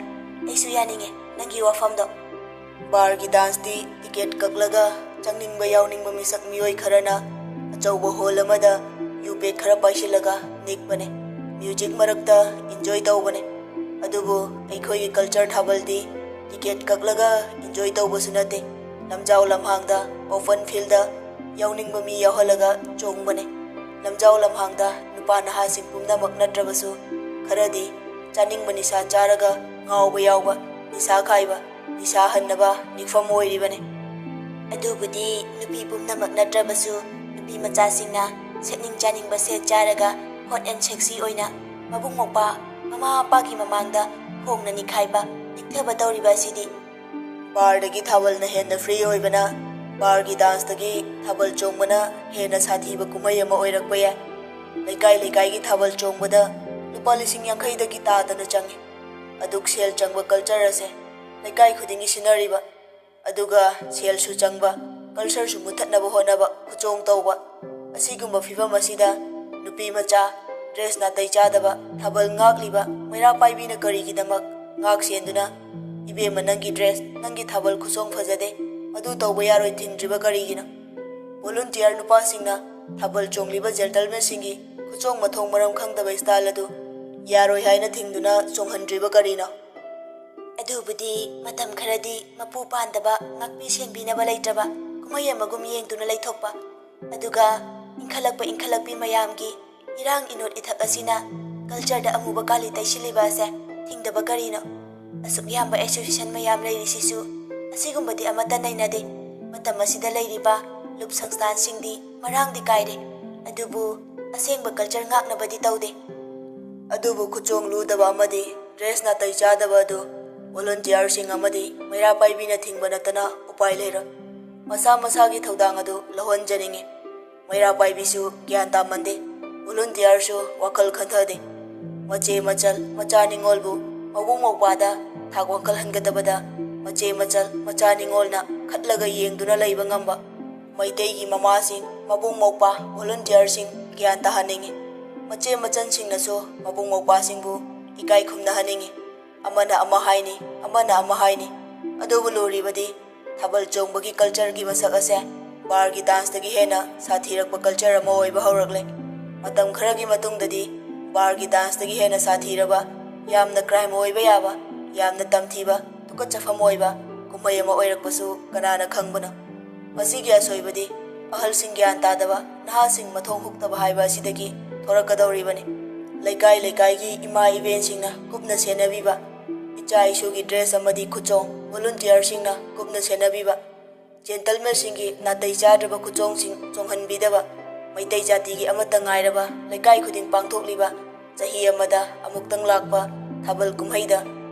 ꯑꯩꯁꯨ ꯌꯥꯅꯤꯡꯉꯦ ꯅꯪꯒꯤ ꯋꯥꯐꯝꯗꯣ꯫ ꯕꯥꯔꯒꯤ ꯗꯥꯟꯁꯇꯤ ꯇꯤꯀꯦꯠ ꯀꯛꯂꯒ ꯆꯪꯅꯤꯡꯕ ꯌꯥꯎꯅꯤꯡꯕ ꯃꯤꯁꯛ ꯃꯤꯑꯣꯏ ꯈꯔꯅ ꯑꯆꯧꯕ ꯍꯣꯜ ꯑꯃꯗ ꯌꯨ ꯄꯦꯛ ꯈꯔ ꯄꯥꯏꯁꯤꯜꯂꯒ ꯅꯤꯛꯄꯅꯦ꯫ ꯃ꯭ꯌꯨꯖꯤꯛ ꯃꯔꯛꯇ ꯏꯟꯖꯣꯏ ꯇꯧꯕꯅꯦ꯫ ꯑꯗꯨꯕꯨ ꯑꯩꯈꯣꯏꯒꯤ ꯀꯜꯆꯔ ꯊꯥꯕꯜꯗꯤ ꯇꯤꯀꯦꯠ ꯀꯛꯂꯒ ꯏꯟꯖꯣꯏ ꯇꯧꯕꯁꯨ ꯅꯠꯇꯦ꯫ ꯂꯝꯖꯥꯎ ꯂꯝꯍꯥꯡꯗ, ꯑꯣꯄꯟ ꯐꯤꯜꯗ ꯌꯥꯎꯅꯤꯡꯕ ꯃꯤ ꯌꯥꯎꯍꯜꯂꯒ ꯆꯣꯡꯕꯅꯦ꯫ ꯂꯝꯖꯥꯎ ꯂꯝꯍꯥꯡꯗ ꯅꯨꯄꯥ ꯅꯍꯥꯁꯤꯡ ꯄꯨꯝꯅꯃꯛ ꯅꯠꯇ꯭ꯔꯕꯁꯨ ꯈꯔꯗꯤ ꯆꯥꯅꯤꯡꯕ ꯅꯤꯁꯥ ꯆꯥꯔꯒ ꯉꯥꯎꯕ ꯌꯥꯎꯕ, ꯅꯤꯁꯥ ꯈꯥꯏꯕ, ꯅꯤꯁꯥ ꯍꯟꯅꯕ ꯅꯤꯛꯐꯝ ꯑꯣꯏꯔꯤꯕꯅꯤ꯫ ꯑꯗꯨꯕꯨꯗꯤ ꯅꯨꯄꯤ ꯄꯨꯝꯅꯃꯛ ꯅꯠꯇ꯭ꯔꯕꯁꯨ ꯅꯨꯄꯤ ꯃꯆꯥꯁꯤꯡꯅ ꯁꯦꯠꯅꯤꯡ ꯆꯥꯅꯤꯡꯕ ꯁꯦꯠ ꯆꯥꯔꯒ hot and sexy ꯑꯣꯏꯅ ꯃꯕꯨꯡ ꯃꯧꯄ꯭ꯋꯥ ꯃꯃꯥ ꯃꯄꯥꯒꯤ ꯃꯃꯥꯡꯗ ꯈꯣꯡꯅ ꯅꯤꯛꯈꯥꯏꯕ, ꯅꯤꯛꯊꯕ ꯇꯧꯔꯤꯕ ꯑꯁꯤꯗꯤ꯫ ꯕꯥꯔꯗꯒꯤ ꯊꯥꯕꯜꯅ ꯍꯦꯟꯅ ꯐ꯭ꯔꯤ ꯑꯣꯏꯕꯅ ꯕꯥꯔꯒꯤ ꯗꯥꯟꯁꯇꯒꯤ ꯊꯥꯕꯜ ꯆꯣꯡꯕꯅ ꯍꯦꯟꯅ ꯁꯥꯊꯤꯕ ꯀꯨꯝꯍꯩ ꯑꯃ ꯑꯣꯏꯔꯛꯄ ꯌꯥꯏ꯫ ꯂꯩꯀꯥꯏ ꯂꯩꯀꯥꯏꯒꯤ ꯊꯥꯕꯜ ꯆꯣꯡꯕꯗ ꯂꯨꯄꯥ ꯂꯤꯁꯤꯡ ꯌꯥꯡꯈꯩꯗꯒꯤ ꯇꯥꯗꯅ ꯆꯪꯏ꯫ ꯑꯗꯨꯛ ꯁꯦꯜ ꯆꯪꯕ ꯀꯜꯆꯔ ꯑꯁꯦ ꯂꯩꯀꯥꯏ ꯈꯨꯗꯤꯡꯒꯤ ꯁꯤꯟꯅꯔꯤꯕ, ꯑꯗꯨꯒ ꯁꯦꯜꯁꯨ ꯆꯪꯕ, ꯀꯜꯆꯔꯁꯨ ꯃꯨꯠꯊꯠꯅꯕ ꯍꯣꯠꯅꯕ, ꯈꯨꯆꯣꯡ ꯇꯧꯕ, ꯑꯁꯤꯒꯨꯝꯕ ꯐꯤꯕꯝ ꯑꯁꯤꯗ ꯅꯨꯄꯤ ꯃꯆꯥ, ꯗ꯭ꯔꯦꯁ ꯅꯥꯇꯩ ꯆꯥꯗꯕ, ꯊꯥꯕꯜ ꯉꯥꯛꯂꯤꯕ ꯃꯩꯔꯥ ꯄꯥꯏꯕꯤꯅ ꯀꯔꯤꯒꯤꯗꯃꯛ ꯉꯥꯛ ꯁꯦꯟꯗꯨꯅ, "ꯏꯕꯦꯝꯃ, ꯅꯪꯒꯤ ꯗ꯭ꯔꯦꯁ, ꯅꯪꯒꯤ ꯊꯥꯕꯜ ꯈꯨꯆꯣꯡ ꯐꯖꯗꯦ, ꯃꯗꯨ ꯇꯧꯕ ꯌꯥꯔꯣꯏ" ꯊꯤꯡꯗ꯭ꯔꯤꯕ ꯀꯔꯤꯒꯤꯅꯣ? ꯚꯣꯂꯨꯟꯇꯤꯌꯔ ꯅꯨꯄꯥꯁꯤꯡꯅ ꯊꯥꯕꯜ ꯆꯣꯡꯂꯤꯕ ꯖꯦꯟꯇꯜꯃꯦꯟꯁꯤꯡꯒꯤ ꯈꯨꯆꯣꯡ ꯃꯊꯣꯡ ꯃꯔꯝ ꯈꯪꯗꯕ ꯁ꯭ꯇꯥꯏꯜ ꯑꯗꯨ ꯌꯥꯔꯣꯏ ꯍꯥꯏꯅ ꯊꯤꯡꯗꯨꯅ ꯆꯣꯡꯍꯟꯗ꯭ꯔꯤꯕ ꯀꯔꯤꯅꯣ? ꯑꯗꯨꯕꯨꯗꯤ ꯃꯇꯝ ꯈꯔꯗꯤ ꯃꯄꯨ ꯄꯥꯟꯗꯕ, ꯉꯥꯛꯄꯤ ꯁꯦꯟꯕꯤꯅꯕ ꯂꯩꯇ꯭ꯔꯕ ꯀꯨꯝꯍꯩ ꯑꯃꯒꯨꯝ ꯌꯦꯡꯗꯨꯅ ꯂꯩꯊꯣꯛꯄ, ꯑꯗꯨꯒ ꯏꯟꯈꯠꯂꯛꯄ ꯏꯟꯈꯠꯂꯛꯄꯤ ꯃꯌꯥꯝꯒꯤ ꯏꯔꯥꯡ ꯏꯅꯣꯠ ꯏꯊꯛ ꯑꯁꯤꯅ ꯀꯜꯆꯔꯗ ꯑꯃꯨꯕ ꯀꯥꯂꯤ ꯇꯩꯁꯤꯜꯂꯤꯕ ꯑꯁꯦ ꯊꯤꯡꯗꯕ ꯀꯔꯤꯅꯣ? ꯑꯁꯨꯛ ꯌꯥꯝꯕ ꯑꯦꯁꯣꯁꯤꯌꯦꯁꯟ ꯃꯌꯥꯝ ꯂꯩꯔꯤꯁꯤꯁꯨ ꯑꯁꯤꯒꯨꯝꯕꯗꯤ ꯑꯃꯠꯇ ꯅꯩꯅꯗꯦ꯫ ꯃꯇꯝ ꯑꯁꯤꯗ ꯂꯩꯔꯤꯕ ꯂꯨꯞ ꯁꯪꯁꯊꯥꯟꯁꯤꯡꯗꯤ ꯃꯔꯥꯡꯗꯤ ꯀꯥꯏꯔꯦ, ꯑꯗꯨꯕꯨ ꯑꯁꯦꯡꯕ ꯀꯜꯆꯔ ꯉꯥꯛꯅꯕꯗꯤ ꯇꯧꯗꯦ꯫ ꯑꯗꯨꯕꯨ ꯈꯨꯆꯣꯡ ꯂꯨꯗꯕ ꯑꯃꯗꯤ ꯗ꯭ꯔꯦꯁ ꯅꯥꯇꯩ ꯆꯥꯗꯕ ꯑꯗꯨ ꯚꯣꯂꯨꯟꯇꯤꯌꯔꯁꯤꯡ ꯑꯃꯗꯤ ꯃꯩꯔꯥ ꯄꯥꯏꯕꯤꯅ ꯊꯤꯡꯕ ꯅꯠꯇꯅ ꯎꯄꯥꯏ ꯂꯩꯔꯣꯏ꯫ ꯃꯁꯥ ꯃꯁꯥꯒꯤ ꯊꯧꯗꯥꯡ ꯑꯗꯨ ꯂꯧꯍꯟꯖꯅꯤꯡꯏ꯫ ꯃꯩꯔꯥ ꯄꯥꯏꯕꯤꯁꯨ ꯒ꯭ꯌꯥꯟ ꯇꯥꯃꯟꯗꯦ꯫ ꯚꯣꯂꯨꯟꯇꯤꯌꯔꯁꯨ ꯋꯥꯈꯜ ꯈꯟꯊꯗꯦ꯫ ꯃꯆꯦ ꯃꯆꯜ ꯃꯆꯥ ꯅꯤꯉꯣꯜꯕꯨ ꯃꯕꯨꯡ ꯃꯧꯄ꯭ꯋꯥꯗ ꯊꯥꯛ ꯋꯥꯡꯈꯠꯍꯟꯒꯗꯕꯗ ꯃꯆꯦ ꯃꯆꯜ ꯃꯆꯥ ꯅꯤꯉꯣꯜꯅ ꯈꯠꯂꯒ ꯌꯦꯡꯗꯨꯅ ꯂꯩꯕ ꯉꯝꯕ ꯃꯩꯇꯩꯒꯤ ꯃꯃꯥꯁꯤꯡ, ꯃꯕꯨꯡ ꯃꯧꯄ꯭ꯋꯥ, ꯚꯣꯂꯨꯟꯇꯤꯌꯔꯁꯤꯡ ꯒ꯭ꯌꯥꯟ ꯇꯥꯍꯟꯅꯤꯡꯏ꯫ ꯃꯆꯦ ꯃꯆꯟꯁꯤꯡꯅꯁꯨ ꯃꯕꯨꯡ ꯃꯧꯄ꯭ꯋꯥꯁꯤꯡꯕꯨ ꯏꯀꯥꯏ ꯈꯨꯝꯅꯍꯟꯅꯤꯡꯏ꯫ ꯑꯃꯅ ꯑꯃ ꯍꯥꯏꯅꯤ, ꯑꯃꯅ ꯑꯃ ꯍꯥꯏꯅꯤ꯫ ꯑꯗꯨꯕꯨ ꯂꯨꯔꯤꯕꯗꯤ ꯊꯥꯕꯜ ꯆꯣꯡꯕꯒꯤ ꯀꯜꯆꯔꯒꯤ ꯃꯁꯛ ꯑꯁꯦ ꯕꯥꯔꯒꯤ ꯗꯥꯟꯁꯇꯒꯤ ꯍꯦꯟꯅ ꯁꯥꯊꯤꯔꯛꯄ ꯀꯜꯆꯔ ꯑꯃ ꯑꯣꯏꯕ ꯍꯧꯔꯛꯂꯦ꯫ ꯃꯇꯝ ꯈꯔꯒꯤ ꯃꯇꯨꯡꯗꯗꯤ ꯕꯥꯔꯒꯤ ꯗꯥꯟꯁꯇꯒꯤ ꯍꯦꯟꯅ ꯁꯥꯊꯤꯔꯕ, ꯌꯥꯝꯅ ꯀ꯭ꯔꯥꯏꯝ ꯑꯣꯏꯕ ꯌꯥꯕ, ꯌꯥꯝꯅ ꯇꯝꯊꯤꯕ, ꯇꯨꯀꯠꯆꯐꯝ ꯑꯣꯏꯕ ꯀꯨꯝꯍꯩ ꯑꯃ ꯑꯣꯏꯔꯛꯄꯁꯨ ꯀꯅꯥꯅ ꯈꯪꯕꯅꯣ? ꯃꯁꯤꯒꯤ ꯑꯁꯣꯏꯕꯗꯤ ꯑꯍꯜꯁꯤꯡ ꯒ꯭ꯌꯥꯟ ꯇꯥꯗꯕ, ꯅꯍꯥꯁꯤꯡ ꯃꯊꯣꯡ ꯍꯨꯛꯇꯕ ꯍꯥꯏꯕ ꯑꯁꯤꯗꯒꯤ ꯊꯣꯔꯛꯀꯗꯧꯔꯤꯕꯅꯤ꯫ ꯂꯩꯀꯥꯏ ꯂꯩꯀꯥꯏꯒꯤ ꯏꯃꯥ ꯏꯕꯦꯟꯁꯤꯡꯅ ꯀꯨꯞꯅ ꯁꯦꯟꯅꯕꯤꯕ, ꯏꯆꯥ ꯏꯁꯨꯒꯤ ꯗ꯭ꯔꯦꯁ ꯑꯃꯗꯤ ꯈꯨꯆꯣꯡ ꯚꯣꯂꯨꯟꯇꯤꯌꯔꯁꯤꯡꯅ ꯀꯨꯞꯅ ꯁꯦꯟꯅꯕꯤꯕ, ꯖꯦꯟꯇꯜꯃꯦꯟꯁꯤꯡꯒꯤ ꯅꯥꯇꯩ ꯆꯥꯗ꯭ꯔꯕ ꯈꯨꯆꯣꯡꯁꯤꯡ ꯆꯣꯡꯍꯟꯕꯤꯗꯕ, ꯃꯩꯇꯩ ꯖꯥꯇꯤꯒꯤ ꯑꯃꯠꯇ ꯉꯥꯏꯔꯕ ꯂꯩꯀꯥꯏ ꯈꯨꯗꯤꯡ ꯄꯥꯡꯊꯣꯛꯂꯤꯕ ꯆꯍꯤ ꯑꯃꯗ ꯑꯃꯨꯛꯇꯪ ꯂꯥꯛꯄ ꯊꯥꯕꯜ ꯀꯨꯝꯍꯩꯗ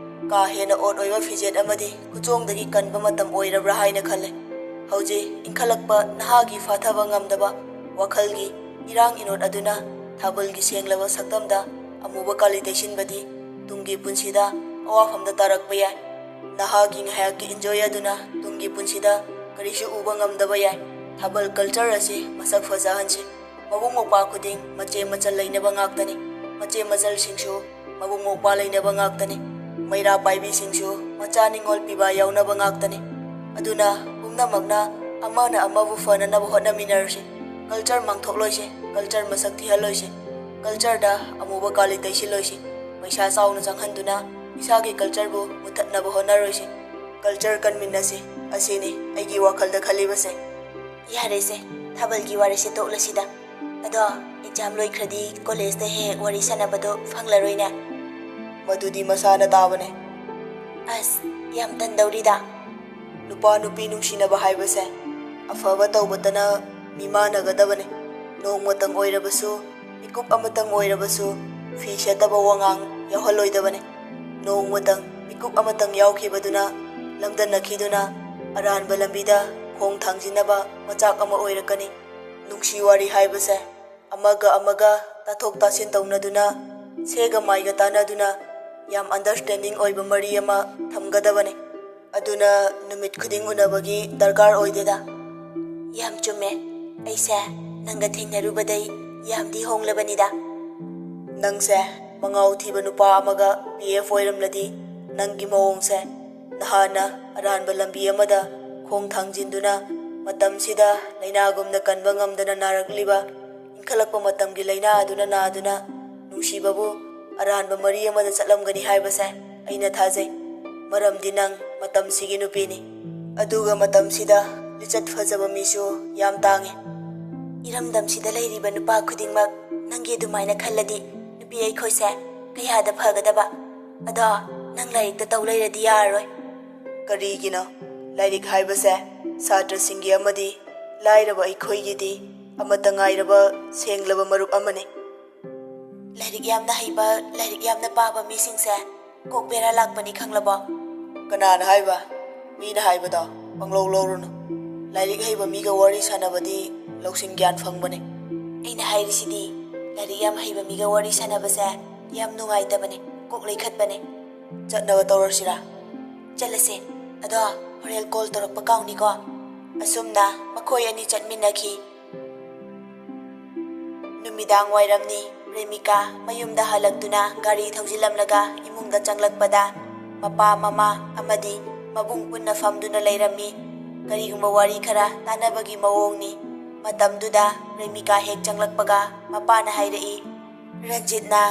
ꯀꯥ ꯍꯦꯟꯅ ꯑꯣꯠ ꯑꯣꯏꯕ ꯐꯤꯖꯦꯠ ꯑꯃꯗꯤ ꯈꯨꯆꯣꯡꯗꯒꯤ ꯀꯟꯕ ꯃꯇꯝ ꯑꯣꯏꯔꯕ꯭ꯔꯥ ꯍꯥꯏꯅ ꯈꯜꯂꯦ꯫ ꯍꯧꯖꯤꯛ ꯏꯟꯈꯠꯂꯛꯄ ꯅꯍꯥꯒꯤ ꯐꯥꯊꯕ ꯉꯝꯗꯕ ꯋꯥꯈꯜꯒꯤ ꯏꯔꯥꯡ ꯏꯅꯣꯠ ꯑꯗꯨꯅ ꯊꯥꯕꯜꯒꯤ ꯁꯦꯡꯂꯕ ꯁꯛꯇꯝꯗ ꯑꯃꯨꯕ ꯀꯥꯂꯤ ꯇꯩꯁꯤꯟꯕꯗꯤ ꯇꯨꯡꯒꯤ ꯄꯨꯟꯁꯤꯗ ꯑꯋꯥꯐꯝꯗ ꯇꯥꯔꯛꯄ ꯌꯥꯏ꯫ ꯅꯍꯥꯒꯤ ꯉꯥꯏꯍꯥꯛꯀꯤ enjoy ꯑꯗꯨꯅ ꯇꯨꯡꯒꯤ ꯄꯨꯟꯁꯤꯗ ꯀꯔꯤꯁꯨ ꯎꯕ ꯉꯝꯗꯕ ꯌꯥꯏ꯫ ꯊꯥꯕꯜ culture ꯑꯁꯤ ꯃꯁꯛ ꯐꯖꯍꯟꯁꯤ꯫ ꯃꯕꯨꯡ ꯃꯧꯄ꯭ꯋꯥ ꯈꯨꯗꯤꯡ ꯃꯆꯦ ꯃꯆꯜ ꯂꯩꯅꯕ ꯉꯥꯛꯇꯅꯤ꯫ ꯃꯆꯦ ꯃꯆꯜꯁꯤꯡꯁꯨ ꯃꯕꯨꯡ ꯃꯧꯄ꯭ꯋꯥ ꯂꯩꯅꯕ ꯉꯥꯛꯇꯅꯤ꯫ ꯃꯩꯔꯥ ꯄꯥꯏꯕꯤꯁꯤꯡꯁꯨ ꯃꯆꯥ ꯅꯤꯡꯉꯣꯜ ꯄꯤꯕ ꯌꯥꯎꯅꯕ ꯉꯥꯛꯇꯅꯤ꯫ ꯑꯗꯨꯅ ꯄꯨꯝꯅꯃꯛꯅ ꯑꯃꯅ ꯑꯃꯕꯨ ꯐꯅꯅꯕ ꯍꯣꯠꯅꯃꯤꯟꯅꯔꯁꯤ꯫ Culture ꯃꯥꯡꯊꯣꯛꯂꯣꯏꯁꯤ, culture ꯃꯁꯛ ꯊꯤꯍꯜꯂꯣꯏꯁꯤ, cultureꯗ ꯑꯃꯨꯕ ꯀꯥꯂꯤ ꯇꯩꯁꯤꯜꯂꯣꯏꯁꯤ꯫ ꯄꯩꯁꯥ ꯆꯥꯎꯅ ꯆꯪꯍꯟꯗꯨꯅ ꯏꯁꯥꯒꯤ cultureꯕꯨ ꯃꯨꯊꯠꯅꯕ ꯍꯣꯠꯅꯔꯣꯏꯁꯤ꯫ Culture ꯀꯟꯃꯤꯟꯅꯁꯤ, ꯑꯁꯤꯅꯤ ꯑꯩꯒꯤ ꯋꯥꯈꯜꯗ ꯈꯜꯂꯤꯕꯁꯦ꯫ ꯌꯥꯔꯦꯁꯦ, ꯊꯥꯕꯜꯒꯤ ꯋꯥꯔꯤꯁꯦ ꯇꯣꯛꯂꯁꯤꯗ꯫ ꯑꯗꯣ, exam ꯂꯣꯏꯈ꯭ꯔꯗꯤ collegeꯇ ꯍꯦꯛ ꯍꯦꯛ ꯋꯥꯔꯤ ꯁꯥꯟꯅꯕꯗꯣ ꯐꯪꯂꯔꯣꯏꯅꯦ꯫ ꯃꯗꯨꯗꯤ ꯃꯁꯥꯅ ꯇꯥꯕꯅꯦ꯫ ꯑꯁ, ꯌꯥꯝ ꯇꯟꯗꯧꯔꯤꯗ꯫ ꯅꯨꯄꯥ ꯅꯨꯄꯤ ꯅꯨꯡꯁꯤꯅꯕ ꯍꯥꯏꯕꯁꯦ ꯑꯐꯕ ꯇꯧꯕꯇꯅ ꯃꯤꯃꯥꯟꯅꯒꯗꯕꯅꯤ꯫ ꯅꯣꯡꯃꯇꯪ ꯑꯣꯏꯔꯕꯁꯨ, ꯃꯤꯀꯨꯞ ꯑꯃꯇꯪ ꯑꯣꯏꯔꯕꯁꯨ ꯐꯤ ꯁꯦꯠꯇꯕ ꯋꯥꯉꯥꯡ ꯌꯥꯎꯍꯜꯂꯣꯏꯗꯕꯅꯤ꯫ ꯅꯣꯡꯃꯇꯪ ꯃꯤꯀꯨꯞ ꯑꯃꯇꯪ ꯌꯥꯎꯈꯤꯕꯗꯨꯅ ꯂꯝꯗꯝꯅꯈꯤꯗꯨꯅ ꯑꯔꯥꯟꯕ ꯂꯝꯕꯤꯗ ꯈꯣꯡ ꯊꯥꯡꯖꯤꯟꯅꯕ ꯃꯆꯥꯛ ꯑꯃ ꯑꯣꯏꯔꯛꯀꯅꯤ꯫ ꯅꯨꯡꯁꯤ ꯋꯥꯔꯤ ꯍꯥꯏꯕꯁꯦ ꯑꯃꯒ ꯑꯃꯒ ꯇꯥꯊꯣꯛ ꯇꯥꯁꯤꯟ ꯇꯧꯅꯗꯨꯅ, ꯁꯦꯒ ꯃꯥꯏꯒ ꯇꯥꯟꯅꯗꯨꯅ ꯌꯥꯝ understanding ꯑꯣꯏꯕ ꯃꯔꯤ ꯑꯃ ꯊꯝꯒꯗꯕꯅꯤ꯫ ꯑꯗꯨꯅ ꯅꯨꯃꯤꯠ ꯈꯨꯗꯤꯡ ꯎꯅꯕꯒꯤ ꯗꯔꯀꯥꯔ ꯑꯣꯏꯗꯦꯗ꯫ ꯌꯥꯝ ꯆꯨꯝꯃꯦ꯫ ꯑꯩꯁꯦ ꯅꯪꯒ ꯊꯦꯡꯅꯔꯨꯕꯗꯩ ꯌꯥꯝꯗꯤ ꯍꯣꯡꯂꯕꯅꯤꯗ꯫ ꯅꯪꯁꯦ ꯃꯉꯥꯎ ꯊꯤꯕ ꯅꯨꯄꯥ ꯑꯃꯒ P F ꯑꯣꯏꯔꯝꯂꯗꯤ ꯅꯪꯒꯤ ꯃꯑꯣꯡꯁꯦ ꯅꯍꯥꯟꯅ ꯑꯔꯥꯟꯕ ꯂꯝꯕꯤ ꯑꯃꯗ ꯈꯣꯡ ꯊꯥꯡꯖꯤꯟꯗꯨꯅ ꯃꯇꯝꯁꯤꯗ ꯂꯥꯏꯅꯥꯒꯨꯝꯅ ꯀꯟꯕ ꯉꯝꯗꯅ ꯅꯥꯔꯛꯂꯤꯕ ꯏꯟꯈꯠꯂꯛꯄ ꯃꯇꯝꯒꯤ ꯂꯥꯏꯅꯥ ꯑꯗꯨꯅ ꯅꯥꯗꯨꯅ ꯅꯨꯡꯁꯤꯕꯕꯨ ꯑꯔꯥꯟꯕ ꯃꯔꯤ ꯑꯃꯗ ꯆꯠꯂꯝꯒꯅꯤ ꯍꯥꯏꯕꯁꯦ ꯑꯩꯅ ꯊꯥꯖꯩ꯫ ꯃꯔꯝꯗꯤ ꯅꯪ ꯃꯇꯝꯁꯤꯒꯤ ꯅꯨꯄꯤꯅꯤ꯫ ꯑꯗꯨꯒ ꯃꯇꯝꯁꯤꯗ ꯂꯤꯆꯠ ꯐꯖꯕ ꯃꯤꯁꯨ ꯌꯥꯝ ꯇꯥꯡꯉꯤ꯫ ꯏꯔꯝꯗꯝꯁꯤꯗ ꯂꯩꯔꯤꯕ ꯅꯨꯄꯥ ꯈꯨꯗꯤꯡꯃꯛ ꯅꯪꯒꯤ ꯑꯗꯨꯃꯥꯏꯅ ꯈꯜꯂꯗꯤ ꯅꯨꯄꯤ ꯑꯩꯈꯣꯏꯁꯦ ꯀꯌꯥꯗ ꯐꯒꯗꯕ꯫ ꯑꯗꯣ ꯅꯪ ꯂꯥꯏꯔꯤꯛꯇ ꯇꯧ ꯂꯩꯔꯗꯤ ꯌꯥꯔꯔꯣꯏ꯫ ꯀꯔꯤꯒꯤꯅꯣ? ꯂꯥꯏꯔꯤꯛ ꯍꯥꯏꯕꯁꯦ ꯁꯥꯇ꯭ꯔꯁꯤꯡꯒꯤ ꯑꯃꯗꯤ ꯂꯥꯏꯔꯕ ꯑꯩꯈꯣꯏꯒꯤꯗꯤ ꯑꯃꯠꯇ ꯉꯥꯏꯔꯕ ꯁꯦꯡꯂꯕ ꯃꯔꯨꯞ ꯑꯃꯅꯤ꯫ ꯂꯥꯏꯔꯤꯛ ꯌꯥꯝꯅ ꯍꯩꯕ, ꯂꯥꯏꯔꯤꯛ ꯌꯥꯝꯅ ꯄꯥꯕ ꯃꯤꯁꯤꯡꯁꯦ ꯀꯣꯛ ꯕꯦꯔꯥ ꯂꯥꯛꯄꯅꯤ, ꯈꯪꯂꯕꯣ? ꯀꯅꯥꯅ ꯍꯥꯏꯕ? ꯃꯤꯅ ꯍꯥꯏꯕꯗꯣ ꯄꯪꯂꯧ ꯂꯧꯔꯨꯅꯨ꯫ ꯂꯥꯏꯔꯤꯛ ꯍꯩꯕ ꯃꯤꯒ ꯋꯥꯔꯤ ꯁꯥꯟꯅꯕꯗꯤ ꯂꯧꯁꯤꯡ ꯒ꯭ꯌꯥꯟ ꯐꯪꯕꯅꯦ꯫ ꯑꯩꯅ ꯍꯥꯏꯔꯤꯁꯤꯗꯤ, ꯂꯥꯏꯔꯤꯛ ꯌꯥꯝ ꯍꯩꯕ ꯃꯤꯒ ꯋꯥꯔꯤ ꯁꯥꯟꯅꯕꯁꯦ ꯌꯥꯝ ꯅꯨꯡꯉꯥꯏꯇꯕꯅꯦ, ꯀꯣꯛ ꯂꯩꯈꯠꯄꯅꯦ꯫ ꯆꯠꯅꯕ ꯇꯧꯔꯁꯤꯔꯥ? ꯆꯠꯂꯁꯦ꯫ ꯑꯗꯣ ꯍꯣꯔꯦꯟ ꯀꯣꯜ ꯇꯧꯔꯛꯄ ꯀꯥꯎꯅꯤꯀꯣ꯫ ꯑꯁꯨꯝꯅ ꯃꯈꯣꯏ ꯑꯅꯤ ꯆꯠꯃꯤꯟꯅꯈꯤ꯫ ꯅꯨꯃꯤꯗꯥꯡ ꯋꯥꯏꯔꯝꯅꯤ꯫ ꯄ꯭ꯔꯦꯃꯤꯀꯥ ꯃꯌꯨꯝꯗ ꯍꯜꯂꯛꯇꯨꯅ ꯒꯥꯔꯤ ꯊꯧꯖꯤꯜꯂꯝꯂꯒ ꯏꯃꯨꯡꯗ ꯆꯪꯂꯛꯄꯗ, ꯃꯄꯥ, ꯃꯃꯥ ꯑꯃꯗꯤ ꯃꯕꯨꯡ ꯄꯨꯟꯅ ꯐꯝꯗꯨꯅ ꯂꯩꯔꯝꯃꯤ꯫ ꯀꯔꯤꯒꯨꯝꯕ ꯋꯥꯔꯤ ꯈꯔ ꯇꯥꯟꯅꯕꯒꯤ ꯃꯑꯣꯡꯅꯤ꯫ ꯃꯇꯝꯗꯨꯗ ꯄ꯭ꯔꯦꯃꯤꯀꯥ ꯍꯦꯛ ꯆꯪꯂꯛꯄꯒ ꯃꯄꯥꯅ ꯍꯥꯏꯔꯛꯏ꯫ ꯔꯟꯖꯤꯠꯅ,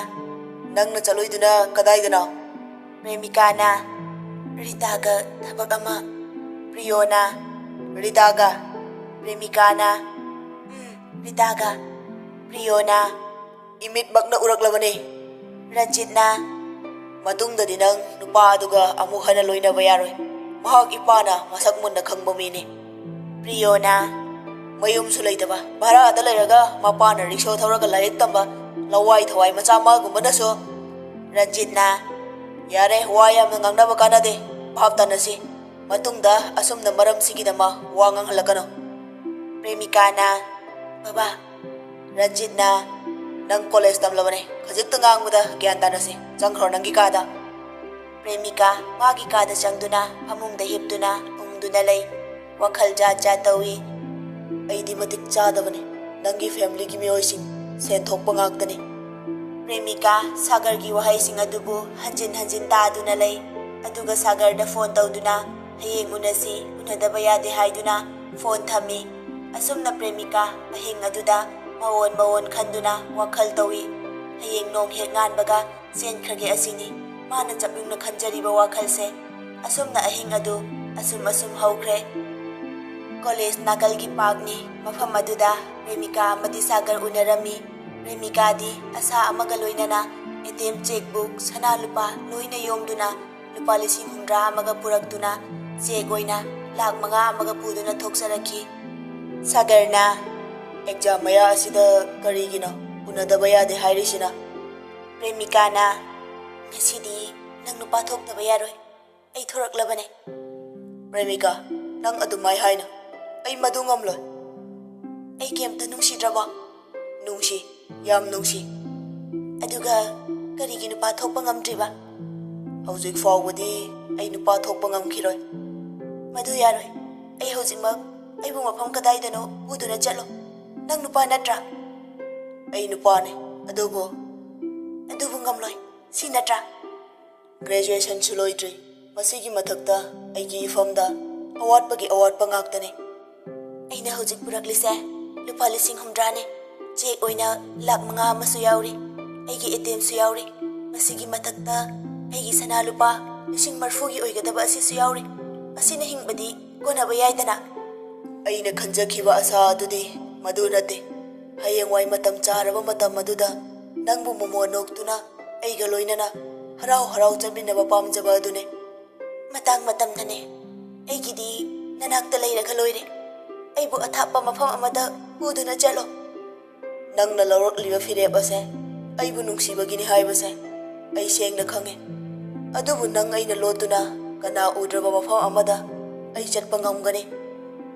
"ꯅꯪꯅ ꯆꯠꯂꯣꯏꯗꯨꯅ ꯀꯗꯥꯏꯗꯅꯣ?" ꯄ꯭ꯔꯦꯃꯤꯀꯥꯅ, "ꯔꯤꯇꯥꯒ ꯊꯕꯛ ꯑꯃ꯫" ꯄ꯭ꯔꯤꯌꯣꯅ, "ꯔꯤꯇꯥꯒ?" ꯄ꯭ꯔꯦꯃꯤꯀꯥꯅ, "ꯎꯝ, ꯔꯤꯇꯥꯒ꯫" ꯄ꯭ꯔꯤꯌꯣꯅ, "ꯏꯃꯤꯠꯃꯛꯅ ꯎꯔꯛꯂꯕꯅꯤ꯫" ꯔꯟꯖꯤꯠꯅ, "ꯃꯇꯨꯡꯗꯗꯤ ꯅꯪ ꯅꯨꯄꯥ ꯑꯗꯨꯒ ꯑꯃꯨꯛ ꯍꯟꯅ ꯂꯣꯏꯅꯕ ꯌꯥꯔꯣꯏ꯫ ꯃꯍꯥꯛ ꯏꯄꯥꯅ ꯃꯁꯛ ꯃꯨꯟꯅ ꯈꯪꯕ ꯃꯤꯅꯤ꯫" ꯄ꯭ꯔꯤꯌꯣꯅ, "ꯃꯌꯨꯝꯁꯨ ꯂꯩꯇꯕ, ꯚꯔꯥꯗ ꯂꯩꯔꯒ ꯃꯄꯥꯅ ꯔꯤꯛꯁꯣ ꯊꯧꯔꯒ ꯂꯥꯏꯔꯤꯛ ꯇꯝꯕ ꯂꯋꯥꯏ ꯊꯋꯥꯏ ꯃꯆꯥ ꯑꯃꯒꯨꯝꯕꯅꯁꯨ꯫" ꯔꯟꯖꯤꯠꯅ, "ꯌꯥꯔꯦ, ꯋꯥ ꯌꯥꯝꯅ ꯉꯥꯡꯅꯕ ꯀꯥꯟꯅꯗꯦ꯫ ꯚꯥꯞ ꯇꯥꯅꯁꯤ꯫ ꯃꯇꯨꯡꯗ ꯑꯁꯨꯝꯅ ꯃꯔꯝꯁꯤꯒꯤꯗꯃꯛ ꯋꯥ ꯉꯥꯡꯍꯜꯂꯛꯀꯅꯨ꯫" ꯄ꯭ꯔꯦꯃꯤꯀꯥꯅ, "ꯕꯕꯥ꯫" ꯔꯟꯖꯤꯠꯅ, "ꯅꯪ ꯀꯣꯂꯦꯖ ꯇꯝꯂꯕꯅꯦ꯫ ꯈꯖꯤꯛꯇ ꯉꯥꯡꯕꯗ ꯒ꯭ꯌꯥꯟ ꯇꯥꯅꯁꯤ꯫ ꯆꯪꯈ꯭ꯔꯣ ꯅꯪꯒꯤ ꯀꯥꯗ꯫" ꯄ꯭ꯔꯦꯃꯤꯀꯥ ꯃꯥꯒꯤ ꯀꯥꯗ ꯆꯪꯗꯨꯅ ꯐꯃꯨꯡꯗ ꯍꯤꯞꯇꯨꯅ ꯎꯪꯗꯨꯅ ꯂꯩ꯫ ꯋꯥꯈꯜ ꯖꯥꯠ ꯖꯥꯠ ꯇꯧꯏ꯫ "ꯑꯩꯗꯤ ꯃꯇꯤꯛ ꯆꯥꯗꯕꯅꯤ꯫ ꯅꯪꯒꯤ ꯐꯦꯃꯤꯂꯤꯒꯤ ꯃꯤꯑꯣꯏꯁꯤꯡ ꯁꯦꯟ ꯊꯣꯛꯄ ꯉꯥꯛꯇꯅꯤ꯫" ꯄ꯭ꯔꯦꯃꯤꯀꯥ ꯁꯥꯒꯔꯒꯤ ꯋꯥꯍꯩꯁꯤꯡ ꯑꯗꯨꯕꯨ ꯍꯟꯖꯤꯟ ꯍꯟꯖꯤꯟ ꯇꯥꯗꯨꯅ ꯂꯩ꯫ ꯑꯗꯨꯒ ꯁꯥꯒꯔꯗ ꯐꯣꯟ ꯇꯧꯗꯨꯅ, "ꯍꯌꯦꯡ ꯎꯅꯁꯤ, ꯎꯅꯗꯕ ꯌꯥꯗꯦ" ꯍꯥꯏꯗꯨꯅ ꯐꯣꯟ ꯊꯝꯃꯤ꯫ ꯑꯁꯨꯝꯅ ꯄ꯭ꯔꯦꯃꯤꯀꯥ ꯑꯍꯤꯡ ꯑꯗꯨꯗ ꯃꯑꯣꯟ ꯃꯑꯣꯟ ꯈꯟꯗꯨꯅ ꯋꯥꯈꯜ ꯇꯧꯏ꯫ ꯍꯌꯦꯡ ꯅꯣꯡ ꯍꯦꯛ ꯉꯥꯟꯕꯒ ꯆꯦꯟꯈ꯭ꯔꯒꯦ ꯑꯁꯤꯅꯤ ꯃꯥꯅ ꯆꯞꯌꯨꯡꯅ ꯈꯟꯖꯔꯤꯕ ꯋꯥꯈꯜꯁꯦ꯫ ꯑꯁꯨꯝꯅ ꯑꯍꯤꯡ ꯑꯗꯨ ꯑꯁꯨꯝ ꯑꯁꯨꯝ ꯍꯧꯈ꯭ꯔꯦ꯫ ꯀꯣꯂꯦꯖ ꯅꯥꯀꯜꯒꯤ ꯄꯥꯔꯛꯅꯤ꯫ ꯃꯐꯝ ꯑꯗꯨꯗ ꯄ꯭ꯔꯦꯃꯤꯀꯥ ꯑꯃꯗꯤ ꯁꯥꯒꯔ ꯎꯅꯔꯝꯃꯤ꯫ ꯄ꯭ꯔꯦꯃꯤꯀꯥꯗꯤ ꯑꯁꯥ ꯑꯃꯒ ꯂꯣꯏꯅꯅ ꯑꯦ ꯇꯤ ꯑꯦꯝ ꯆꯦꯛꯕꯨꯛ, ꯁꯅꯥ ꯂꯨꯄꯥ ꯂꯣꯏꯅ ꯌꯣꯝꯗꯨꯅ ꯂꯨꯄꯥ ꯂꯤꯁꯤꯡ ꯍꯨꯝꯗ꯭ꯔꯥ ꯑꯃꯒ ꯄꯨꯔꯛꯇꯨꯅ ꯆꯦꯛ ꯑꯣꯏꯅ ꯂꯥꯛ ꯃꯉꯥ ꯑꯃꯒ ꯄꯨꯗꯨꯅ ꯊꯣꯛꯆꯔꯛꯈꯤ꯫ ꯁꯥꯒꯔꯅ, "ꯑꯦꯛꯖꯥꯝ ꯃꯌꯥ ꯑꯁꯤꯗ ꯀꯔꯤꯒꯤꯅꯣ ꯎꯅꯗꯕ ꯌꯥꯗꯦ ꯍꯥꯏꯔꯤꯁꯤꯅ?" ꯄ꯭ꯔꯦꯃꯤꯀꯥꯅ, "ꯉꯁꯤꯗꯤ ꯅꯪ ꯅꯨꯄꯥ ꯊꯣꯛꯇꯕ ꯌꯥꯔꯣꯏ꯫ ꯑꯩ ꯊꯣꯔꯛꯂꯕꯅꯦ꯫" "ꯄ꯭ꯔꯦꯃꯤꯀꯥ, ꯅꯪ ꯑꯗꯨꯃꯥꯏ ꯍꯥꯏꯅꯨ꯫ ꯑꯩ ꯃꯗꯨ ꯉꯝꯂꯣꯏ꯫ ꯑꯩ ꯀꯩꯝꯇ ꯅꯨꯡꯁꯤꯗ꯭ꯔꯕꯣ? ꯅꯨꯡꯁꯤ, ꯌꯥꯝ ꯅꯨꯡꯁꯤ꯫ ꯑꯗꯨꯒ ꯀꯔꯤꯒꯤ ꯅꯨꯄꯥ ꯊꯣꯛꯄ ꯉꯝꯗ꯭ꯔꯤꯕ? ꯍꯧꯖꯤꯛ ꯐꯥꯎꯕꯗꯤ ꯑꯩ ꯅꯨꯄꯥ ꯊꯣꯛꯄ ꯉꯝꯈꯤꯔꯣꯏ꯫ ꯃꯗꯨ ꯌꯥꯔꯣꯏ꯫ ꯑꯩ ꯍꯧꯖꯤꯛꯃꯛ ꯑꯩꯕꯨ ꯃꯐꯝ ꯀꯗꯥꯏꯗꯅꯣ ꯄꯨꯗꯨꯅ ꯆꯠꯂꯣ꯫ ꯅꯪ ꯅꯨꯄꯥ ꯅꯠꯇ꯭ꯔꯥ? ꯑꯩ ꯅꯨꯄꯥꯅꯦ, ꯑꯗꯨꯕꯨ, ꯑꯗꯨꯕꯨ ꯉꯝꯂꯣꯏ꯫ ꯁꯤ ꯅꯠꯇ꯭ꯔꯥ? ꯒ꯭ꯔꯦꯖꯨꯑꯦꯁꯟꯁꯨ ꯂꯣꯏꯗ꯭ꯔꯤ꯫ ꯃꯁꯤꯒꯤ ꯃꯊꯛꯇ ꯑꯩꯒꯤ ꯏꯐꯝꯗ ꯑꯋꯥꯠꯄꯒꯤ ꯑꯋꯥꯠꯄ ꯉꯥꯛꯇꯅꯤ꯫ ꯑꯩꯅ ꯍꯧꯖꯤꯛ ꯄꯨꯔꯛꯂꯤꯁꯦ ꯂꯨꯄꯥ ꯂꯤꯁꯤꯡ ꯍꯨꯝꯗ꯭ꯔꯥꯅꯤ꯫ ꯆꯦꯛ ꯑꯣꯏꯅ ꯂꯥꯛ ꯃꯉꯥ ꯑꯃꯁꯨ ꯌꯥꯎꯔꯤ꯫ ꯑꯩꯒꯤ ꯑꯦ ꯇꯤ ꯑꯦꯝꯁꯨ ꯌꯥꯎꯔꯤ꯫ ꯃꯁꯤꯒꯤ ꯃꯊꯛꯇ ꯑꯩꯒꯤ ꯁꯅꯥ ꯂꯨꯄꯥ ꯂꯤꯁꯤꯡ ꯃꯔꯤꯐꯨꯒꯤ ꯑꯣꯏꯒꯗꯕ ꯑꯁꯤꯁꯨ ꯌꯥꯎꯔꯤ꯫ ꯑꯁꯤꯅ ꯍꯤꯡꯕꯗꯤ ꯀꯣꯟꯅꯕ ꯌꯥꯏꯗꯅ꯫ ꯑꯩꯅ ꯈꯟꯖꯈꯤꯕ ꯑꯁꯥ ꯑꯗꯨꯗꯤ ꯃꯗꯨ ꯅꯠꯇꯦ꯫ ꯍꯌꯦꯡꯋꯥꯏ ꯃꯇꯝ ꯆꯥꯔꯕ ꯃꯇꯝ ꯑꯗꯨꯗ ꯅꯪꯕꯨ ꯃꯣꯃꯣꯟ ꯅꯣꯛꯇꯨꯅ ꯑꯩꯒ ꯂꯣꯏꯅꯅ ꯍꯔꯥꯎ ꯍꯔꯥꯎ ꯆꯠꯃꯤꯟꯅꯕ ꯄꯥꯝꯖꯕ ꯑꯗꯨꯅꯦ꯫ ꯃꯇꯥꯡ ꯃꯇꯝꯅꯅꯦ꯫ ꯑꯩꯒꯤꯗꯤ ꯅꯅꯥꯛꯇ ꯂꯩꯔꯒ ꯂꯣꯏꯔꯦ꯫ ꯑꯩꯕꯨ ꯑꯊꯥꯞꯄ ꯃꯐꯝ ꯑꯃꯗ ꯄꯨꯗꯨꯅ ꯆꯠꯂꯣ꯫ ꯅꯪꯅ ꯂꯧꯔꯛꯂꯤꯕ ꯐꯤꯔꯦꯞ ꯑꯁꯦ ꯑꯩꯕꯨ ꯅꯨꯡꯁꯤꯕꯒꯤꯅꯤ ꯍꯥꯏꯕꯁꯦ ꯑꯩ ꯁꯦꯡꯅ ꯈꯪꯉꯤ꯫ ꯑꯗꯨꯕꯨ ꯅꯪ ꯑꯩꯅ ꯂꯣꯠꯇꯨꯅ ꯀꯅꯥ ꯎꯗ꯭ꯔꯕ ꯃꯐꯝ ꯑꯃꯗ ꯑꯩ ꯆꯠꯄ ꯉꯝꯒꯅꯤ?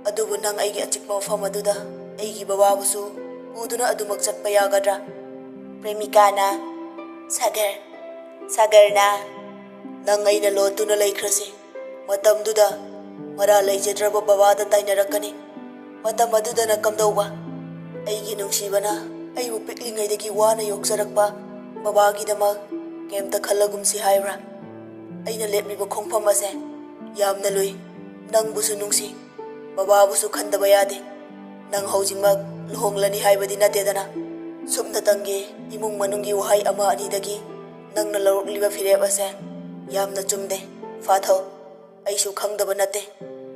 ꯑꯗꯨꯕꯨ ꯅꯪ ꯑꯩꯒꯤ ꯑꯆꯤꯛꯄ ꯃꯐꯝ ꯑꯗꯨꯗ ꯑꯩꯒꯤ ꯕꯕꯥꯕꯨꯁꯨ ꯄꯨꯗꯨꯅ ꯑꯗꯨꯃꯛ ꯆꯠꯄ ꯌꯥꯒꯗ꯭ꯔꯥ? ꯄ꯭ꯔꯦꯃꯤꯀꯥꯅ, ꯁꯥꯒꯔ, ꯁꯥꯒꯔꯅ, ꯅꯪ ꯑꯩꯅ ꯂꯣꯠꯇꯨꯅ ꯂꯩꯈ꯭ꯔꯁꯤ꯫ ꯃꯇꯝꯗꯨꯗ ꯃꯔꯥ ꯂꯩꯖꯗ꯭ꯔꯕ ꯕꯕꯥꯗ ꯇꯥꯏꯅꯔꯛꯀꯅꯤ꯫ ꯃꯇꯝ ꯑꯗꯨꯗꯅ ꯀꯝꯗꯧꯕ? ꯑꯩꯒꯤ ꯅꯨꯡꯁꯤꯕꯅ ꯑꯩꯕꯨ ꯄꯤꯛꯂꯤꯉꯩꯗꯒꯤ ꯋꯥꯅ ꯌꯣꯛꯆꯔꯛꯄ ꯕꯕꯥꯒꯤꯗꯃꯛ ꯀꯩꯝꯇ ꯈꯜꯂꯒꯨꯝꯁꯤ ꯍꯥꯏꯕ꯭ꯔꯥ? ꯑꯩꯅ ꯂꯦꯞꯂꯤꯕ ꯈꯣꯡꯐꯝ ꯑꯁꯦ ꯌꯥꯝꯅ ꯂꯨꯏ꯫ ꯅꯪꯕꯨꯁꯨ ꯅꯨꯡꯁꯤ, ꯕꯕꯥꯕꯨꯁꯨ ꯈꯟꯗꯕ ꯌꯥꯗꯦ꯫ ꯅꯪ ꯍꯧꯖꯤꯛꯃꯛ ꯂꯨꯍꯣꯡꯂꯅꯤ ꯍꯥꯏꯕꯗꯤ ꯅꯠꯇꯦꯗꯅ꯫ ꯁꯨꯞꯅꯇꯪꯒꯤ ꯏꯃꯨꯡ ꯃꯅꯨꯡꯒꯤ ꯋꯥꯍꯩ ꯑꯃ ꯑꯅꯤꯗꯒꯤ ꯅꯪꯅ ꯂꯧꯔꯛꯂꯤꯕ ꯐꯤꯔꯦꯞ ꯑꯁꯦ ꯌꯥꯝꯅ ꯆꯨꯝꯗꯦ꯫ ꯐꯥꯊꯧ, ꯑꯩꯁꯨ ꯈꯪꯗꯕ ꯅꯠꯇꯦ꯫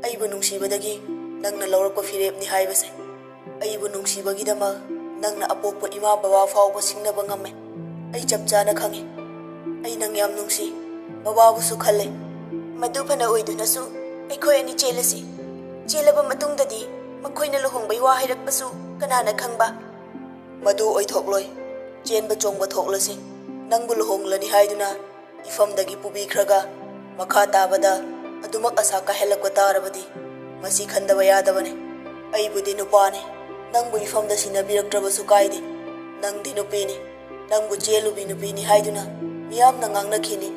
ꯑꯩꯕꯨ ꯅꯨꯡꯁꯤꯕꯗꯒꯤ ꯅꯪꯅ ꯂꯧꯔꯛꯄ ꯐꯤꯔꯦꯞꯅꯤ ꯍꯥꯏꯕꯁꯦ꯫ ꯑꯩꯕꯨ ꯅꯨꯡꯁꯤꯕꯒꯤꯗꯃꯛ ꯅꯪꯅ ꯑꯄꯣꯛꯄ ꯏꯃꯥ ꯕꯕꯥ ꯐꯥꯎꯕ ꯁꯤꯡꯅꯕ ꯉꯝꯃꯦ꯫ ꯑꯩ ꯆꯞ ꯆꯥꯅ ꯈꯪꯉꯤ꯫ ꯑꯩ ꯅꯪ ꯌꯥꯝ ꯅꯨꯡꯁꯤ꯫ ꯕꯕꯥꯕꯨꯁꯨ ꯈꯜꯂꯦ꯫ ꯃꯗꯨ ꯐꯅ ꯑꯣꯏꯗꯨꯅꯁꯨ ꯑꯩꯈꯣꯏ ꯑꯅꯤ ꯆꯦꯜꯂꯁꯤ꯫ ꯆꯦꯜꯂꯕ ꯃꯇꯨꯡꯗꯗꯤ ꯃꯈꯣꯏꯅ ꯂꯨꯍꯣꯡꯕꯩ ꯋꯥ ꯍꯥꯏꯔꯛꯄꯁꯨ ꯀꯅꯥꯅ ꯈꯪꯕ? ꯃꯗꯨ ꯑꯣꯏꯊꯣꯛꯂꯣꯏ꯫ ꯆꯦꯟꯕ ꯆꯣꯡꯕ ꯊꯣꯛꯂꯁꯤ꯫ ꯅꯪꯕꯨ ꯂꯨꯍꯣꯡꯂꯅꯤ ꯍꯥꯏꯗꯨꯅ ꯏꯐꯝꯗꯒꯤ ꯄꯨꯕꯤꯈ꯭ꯔꯒ ꯃꯈꯥ ꯇꯥꯕꯗ ꯑꯗꯨꯃꯛ ꯑꯁꯥ ꯀꯥꯏꯍꯜꯂꯛꯄ ꯇꯥꯔꯕꯗꯤ ꯃꯁꯤ ꯈꯟꯗꯕ ꯌꯥꯗꯕꯅꯤ꯫ ꯑꯩꯕꯨꯗꯤ ꯅꯨꯄꯥꯅꯤ, ꯅꯪꯕꯨ ꯏꯐꯝꯗ ꯁꯤꯟꯅꯕꯤꯔꯛꯇ꯭ꯔꯕꯁꯨ ꯀꯥꯏꯗꯦ꯫ ꯅꯪꯗꯤ ꯅꯨꯄꯤꯅꯤ, ꯅꯪꯕꯨ ꯆꯦꯜꯂꯨꯕꯤ ꯅꯨꯄꯤꯅꯤ ꯍꯥꯏꯗꯨꯅ ꯃꯤꯌꯥꯝꯅ ꯉꯥꯡꯅꯈꯤꯅꯤ꯫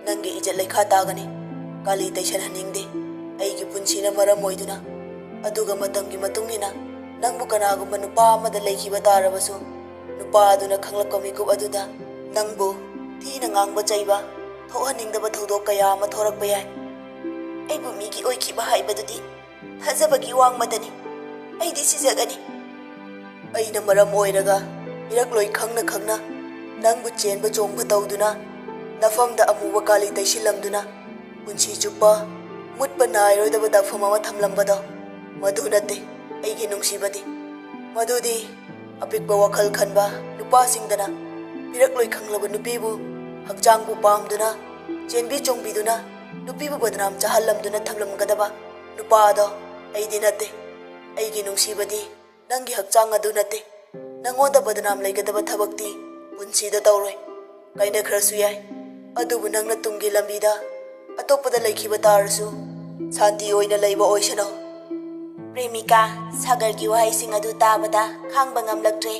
ꯅꯪꯒꯤ ꯏꯖꯠ ꯂꯩꯈꯥ ꯇꯥꯒꯅꯤ꯫ ꯀꯥꯂꯤ ꯇꯩꯁꯟꯍꯟꯅꯤꯡꯗꯦ꯫ ꯑꯩꯒꯤ ꯄꯨꯟꯁꯤꯅ ꯃꯔꯝ ꯑꯣꯏꯗꯨꯅ, ꯑꯗꯨꯒ ꯃꯇꯝꯒꯤ ꯃꯇꯨꯡ ꯏꯟꯅ ꯅꯪꯕꯨ ꯀꯅꯥꯒꯨꯝꯕ ꯅꯨꯄꯥ ꯑꯃꯗ ꯂꯩꯈꯤꯕ ꯇꯥꯔꯕꯁꯨ, ꯅꯨꯄꯥ ꯑꯗꯨꯅ ꯈꯪꯂꯛꯄ ꯃꯤꯀꯨꯞ ꯑꯗꯨꯗ ꯅꯪꯕꯨ ꯊꯤꯅ ꯉꯥꯡꯕ ꯆꯩꯕ, ꯊꯣꯛꯍꯟꯅꯤꯡꯗꯕ ꯊꯧꯗꯣꯛ ꯀꯌꯥ ꯑꯃ ꯊꯣꯔꯛꯄ ꯌꯥꯏ꯫ ꯑꯩꯕꯨ ꯃꯤꯒꯤ ꯑꯣꯏꯈꯤꯕ ꯍꯥꯏꯕꯗꯨꯗꯤ ꯊꯥꯖꯕꯒꯤ ꯋꯥꯡꯃꯗꯅꯤ꯫ ꯑꯩꯗꯤ ꯁꯤꯖꯒꯅꯤ꯫ ꯑꯩꯅ ꯃꯔꯝ ꯑꯣꯏꯔꯒ ꯏꯔꯛꯂꯣꯏ ꯈꯪꯅ ꯈꯪꯅ ꯅꯪꯕꯨ ꯆꯦꯟꯕ ꯆꯣꯡꯕ ꯇꯧꯗꯨꯅ, ꯅꯐꯝꯗ ꯑꯃꯨꯕ ꯀꯥꯂꯤ ꯇꯩꯁꯤꯜꯂꯝꯗꯨꯅ, ꯄꯨꯟꯁꯤ ꯆꯨꯞꯄ ꯃꯨꯠꯄ ꯅꯥꯏꯔꯣꯏꯗꯕ ꯇꯥꯛꯐꯝ ꯑꯃ ꯊꯝꯂꯝꯕꯗꯣ, ꯃꯗꯨ ꯅꯠꯇꯦ ꯑꯩꯒꯤ ꯅꯨꯡꯁꯤꯕꯗꯤ꯫ ꯃꯗꯨꯗꯤ ꯑꯄꯤꯛꯄ ꯋꯥꯈꯜ ꯈꯟꯕ ꯅꯨꯄꯥꯁꯤꯡꯗꯅ ꯄꯤꯔꯛꯂꯣꯏ ꯈꯪꯂꯕ ꯅꯨꯄꯤꯕꯨ ꯍꯛꯆꯥꯡꯕꯨ ꯄꯥꯝꯗꯨꯅ, ꯆꯦꯟꯕꯤ ꯆꯣꯡꯕꯤꯗꯨꯅ, ꯅꯨꯄꯤꯕꯨ ꯕꯗꯅꯥꯝ ꯆꯥꯍꯜꯂꯝꯗꯨꯅ ꯊꯝꯂꯝꯒꯗꯕ ꯅꯨꯄꯥ ꯑꯗꯣ ꯑꯩꯗꯤ ꯅꯠꯇꯦ꯫ ꯑꯩꯒꯤ ꯅꯨꯡꯁꯤꯕꯗꯤ ꯅꯪꯒꯤ ꯍꯛꯆꯥꯡ ꯑꯗꯨ ꯅꯠꯇꯦ꯫ ꯅꯪꯉꯣꯟꯗ ꯕꯗꯅꯥꯝ ꯂꯩꯒꯗꯕ ꯊꯕꯛꯇꯤ ꯄꯨꯟꯁꯤꯗ ꯇꯧꯔꯣꯏ꯫ ꯀꯥꯏꯅꯈ꯭ꯔꯁꯨ ꯌꯥꯏ, ꯑꯗꯨꯕꯨ ꯅꯪꯅ ꯇꯨꯡꯒꯤ ꯂꯝꯕꯤꯗ ꯑꯇꯣꯞꯄꯗ ꯂꯩꯈꯤꯕ ꯇꯥꯔꯁꯨ, ꯁꯥꯟꯇꯤ ꯑꯣꯏꯅ ꯂꯩꯕ ꯑꯣꯏꯁꯅꯨ꯫ ꯄ꯭ꯔꯦꯃꯤꯀꯥ, ꯁꯥꯒꯔꯒꯤ ꯋꯥꯍꯩꯁꯤꯡ ꯑꯗꯨ ꯇꯥꯕꯗ ꯈꯥꯡꯕ ꯉꯝꯂꯛꯇ꯭ꯔꯦ꯫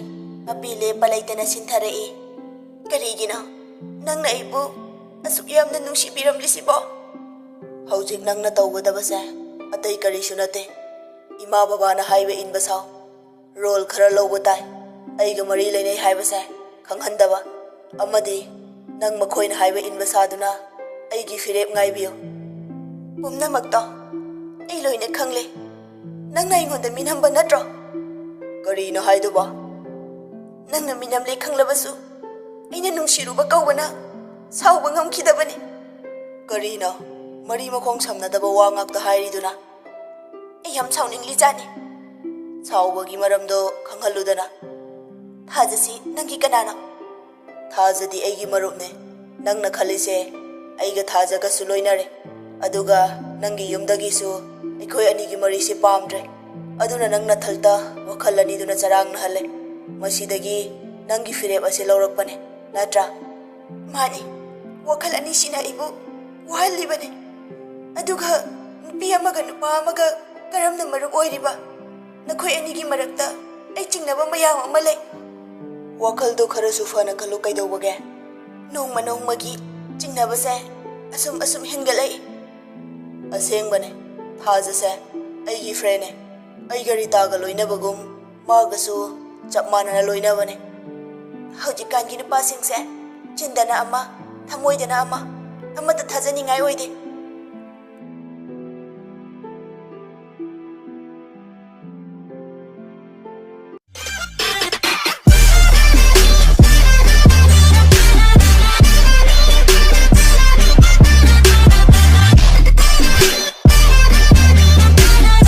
ꯃꯄꯤ ꯂꯦꯞꯄ ꯂꯩꯇꯅ ꯁꯤꯟꯊꯔꯛꯏ꯫ "ꯀꯔꯤꯒꯤꯅꯣ ꯅꯪꯅ ꯑꯩꯕꯨ ꯑꯁꯨꯛ ꯌꯥꯝꯅ ꯅꯨꯡꯁꯤꯕꯤꯔꯝꯂꯤꯁꯤꯕꯣ?" "ꯍꯧꯖꯤꯛ ꯅꯪꯅ ꯇꯧꯒꯗꯕꯁꯦ ꯑꯇꯩ ꯀꯔꯤꯁꯨ ꯅꯠꯇꯦ꯫ ꯏꯃꯥ ꯕꯕꯥꯅ ꯍꯥꯏꯕ ꯏꯟꯕ ꯁꯥꯎ꯫ ꯔꯣꯜ ꯈꯔ ꯂꯧꯕ ꯇꯥꯏ꯫ ꯑꯩꯒ ꯃꯔꯤ ꯂꯩꯅꯩ ꯍꯥꯏꯕꯁꯦ ꯈꯪꯍꯟꯗꯕ, ꯑꯃꯗꯤ ꯅꯪ ꯃꯈꯣꯏꯅ ꯍꯥꯏꯕ ꯏꯟꯕ ꯁꯥꯗꯨꯅ ꯑꯩꯒꯤ ꯐꯤꯔꯦꯞ ꯉꯥꯏꯕꯤꯌꯨ꯫" "ꯄꯨꯝꯅꯃꯛꯇꯣ ꯑꯩ ꯂꯣꯏꯅ ꯈꯪꯂꯦ꯫ ꯅꯪꯅ ꯑꯩꯉꯣꯟꯗ ꯃꯤꯅꯝꯕ ꯅꯠꯇ꯭ꯔꯣ?" "ꯀꯔꯤꯅꯣ ꯍꯥꯏꯗꯨꯕꯣ?" "ꯅꯪꯅ ꯃꯤꯅꯝꯂꯦ ꯈꯪꯂꯕꯁꯨ, ꯑꯩꯅ ꯅꯨꯡꯁꯤꯔꯨꯕ ꯀꯧꯕꯅ ꯁꯥꯎꯕ ꯉꯝꯈꯤꯗꯕꯅꯤ꯫" "ꯀꯔꯤꯅꯣ? ꯃꯔꯤ ꯃꯈꯣꯡ ꯁꯝꯅꯗꯕ ꯋꯥ ꯉꯥꯛꯇ ꯍꯥꯏꯔꯤꯗꯨꯅ?" "ꯑꯩ ꯌꯥꯝ ꯁꯥꯎꯅꯤꯡꯂꯤꯖꯥꯠꯅꯤ꯫" "ꯁꯥꯎꯕꯒꯤ ꯃꯔꯝꯗꯣ ꯈꯪꯍꯜꯂꯨꯗꯅ꯫" "ꯊꯥꯖꯁꯤ ꯅꯪꯒꯤ ꯀꯅꯥꯅꯣ?" "ꯊꯥꯖꯗꯤ ꯑꯩꯒꯤ ꯃꯔꯨꯞꯅꯦ꯫ ꯅꯪꯅ ꯈꯜꯂꯤꯁꯦ ꯑꯩꯒ ꯊꯥꯖꯒꯁꯨ ꯂꯣꯏꯅꯔꯦ꯫ ꯑꯗꯨꯒ ꯅꯪꯒꯤ ꯌꯨꯝꯗꯒꯤꯁꯨ ꯑꯩꯈꯣꯏ ꯑꯅꯤꯒꯤ ꯃꯔꯤꯁꯦ ꯄꯥꯝꯗ꯭ꯔꯦ꯫ ꯑꯗꯨꯅ ꯅꯪ ꯅꯊꯜꯇ ꯋꯥꯈꯜ ꯑꯅꯤꯗꯨꯅ ꯆꯔꯥꯡꯅꯍꯜꯂꯦ꯫ ꯃꯁꯤꯗꯒꯤ ꯅꯪꯒꯤ ꯐꯤꯔꯦꯞ ꯑꯁꯤ ꯂꯧꯔꯛꯄꯅꯦ, ꯅꯠꯇ꯭ꯔꯥ?" "ꯃꯥꯅꯤ, ꯋꯥꯈꯜ ꯑꯅꯤꯁꯤꯅ ꯑꯩꯕꯨ ꯋꯥꯍꯜꯂꯤꯕꯅꯤ꯫ ꯑꯗꯨꯒ ꯅꯨꯄꯤ ꯑꯃꯒ ꯅꯨꯄꯥ ꯑꯃꯒ ꯀꯔꯝꯅ ꯃꯔꯨꯞ ꯑꯣꯏꯔꯤꯕ? ꯅꯈꯣꯏ ꯑꯅꯤꯒꯤ ꯃꯔꯛꯇ ꯑꯩ ꯆꯤꯡꯅꯕ ꯃꯌꯥꯝ ꯑꯃ ꯂꯩ꯫ ꯋꯥꯈꯜꯗꯣ ꯈꯔꯁꯨ ꯐꯅ ꯈꯜꯂꯨ, ꯀꯩꯗꯧꯕꯒꯦ? ꯅꯣꯡꯃ ꯅꯣꯡꯃꯒꯤ ꯆꯤꯡꯅꯕꯁꯦ ꯑꯁꯨꯝ ꯑꯁꯨꯝ ꯍꯦꯟꯒꯠꯂꯛꯏ꯫ ꯑꯁꯦꯡꯕꯅꯦ, ꯊꯥꯖꯁꯦ ꯑꯩꯒꯤ friendꯅꯦ꯫ ꯑꯩꯒ ꯔꯤꯇꯥꯒ ꯂꯣꯏꯅꯕꯒꯨꯝ ꯃꯥꯒꯁꯨ ꯆꯞ ꯃꯥꯟꯅꯅ ꯂꯣꯏꯅꯕꯅꯦ꯫ ꯍꯧꯖꯤꯛꯀꯥꯟꯒꯤ ꯅꯨꯄꯥꯁꯤꯡꯁꯦ ꯆꯤꯟꯗꯅ ꯑꯃ, ꯊꯃꯣꯏꯗꯅ ꯑꯃ, ꯑꯃꯠꯇ ꯊꯥꯖꯅꯤꯡꯉꯥꯏ ꯑꯣꯏꯗꯦ꯫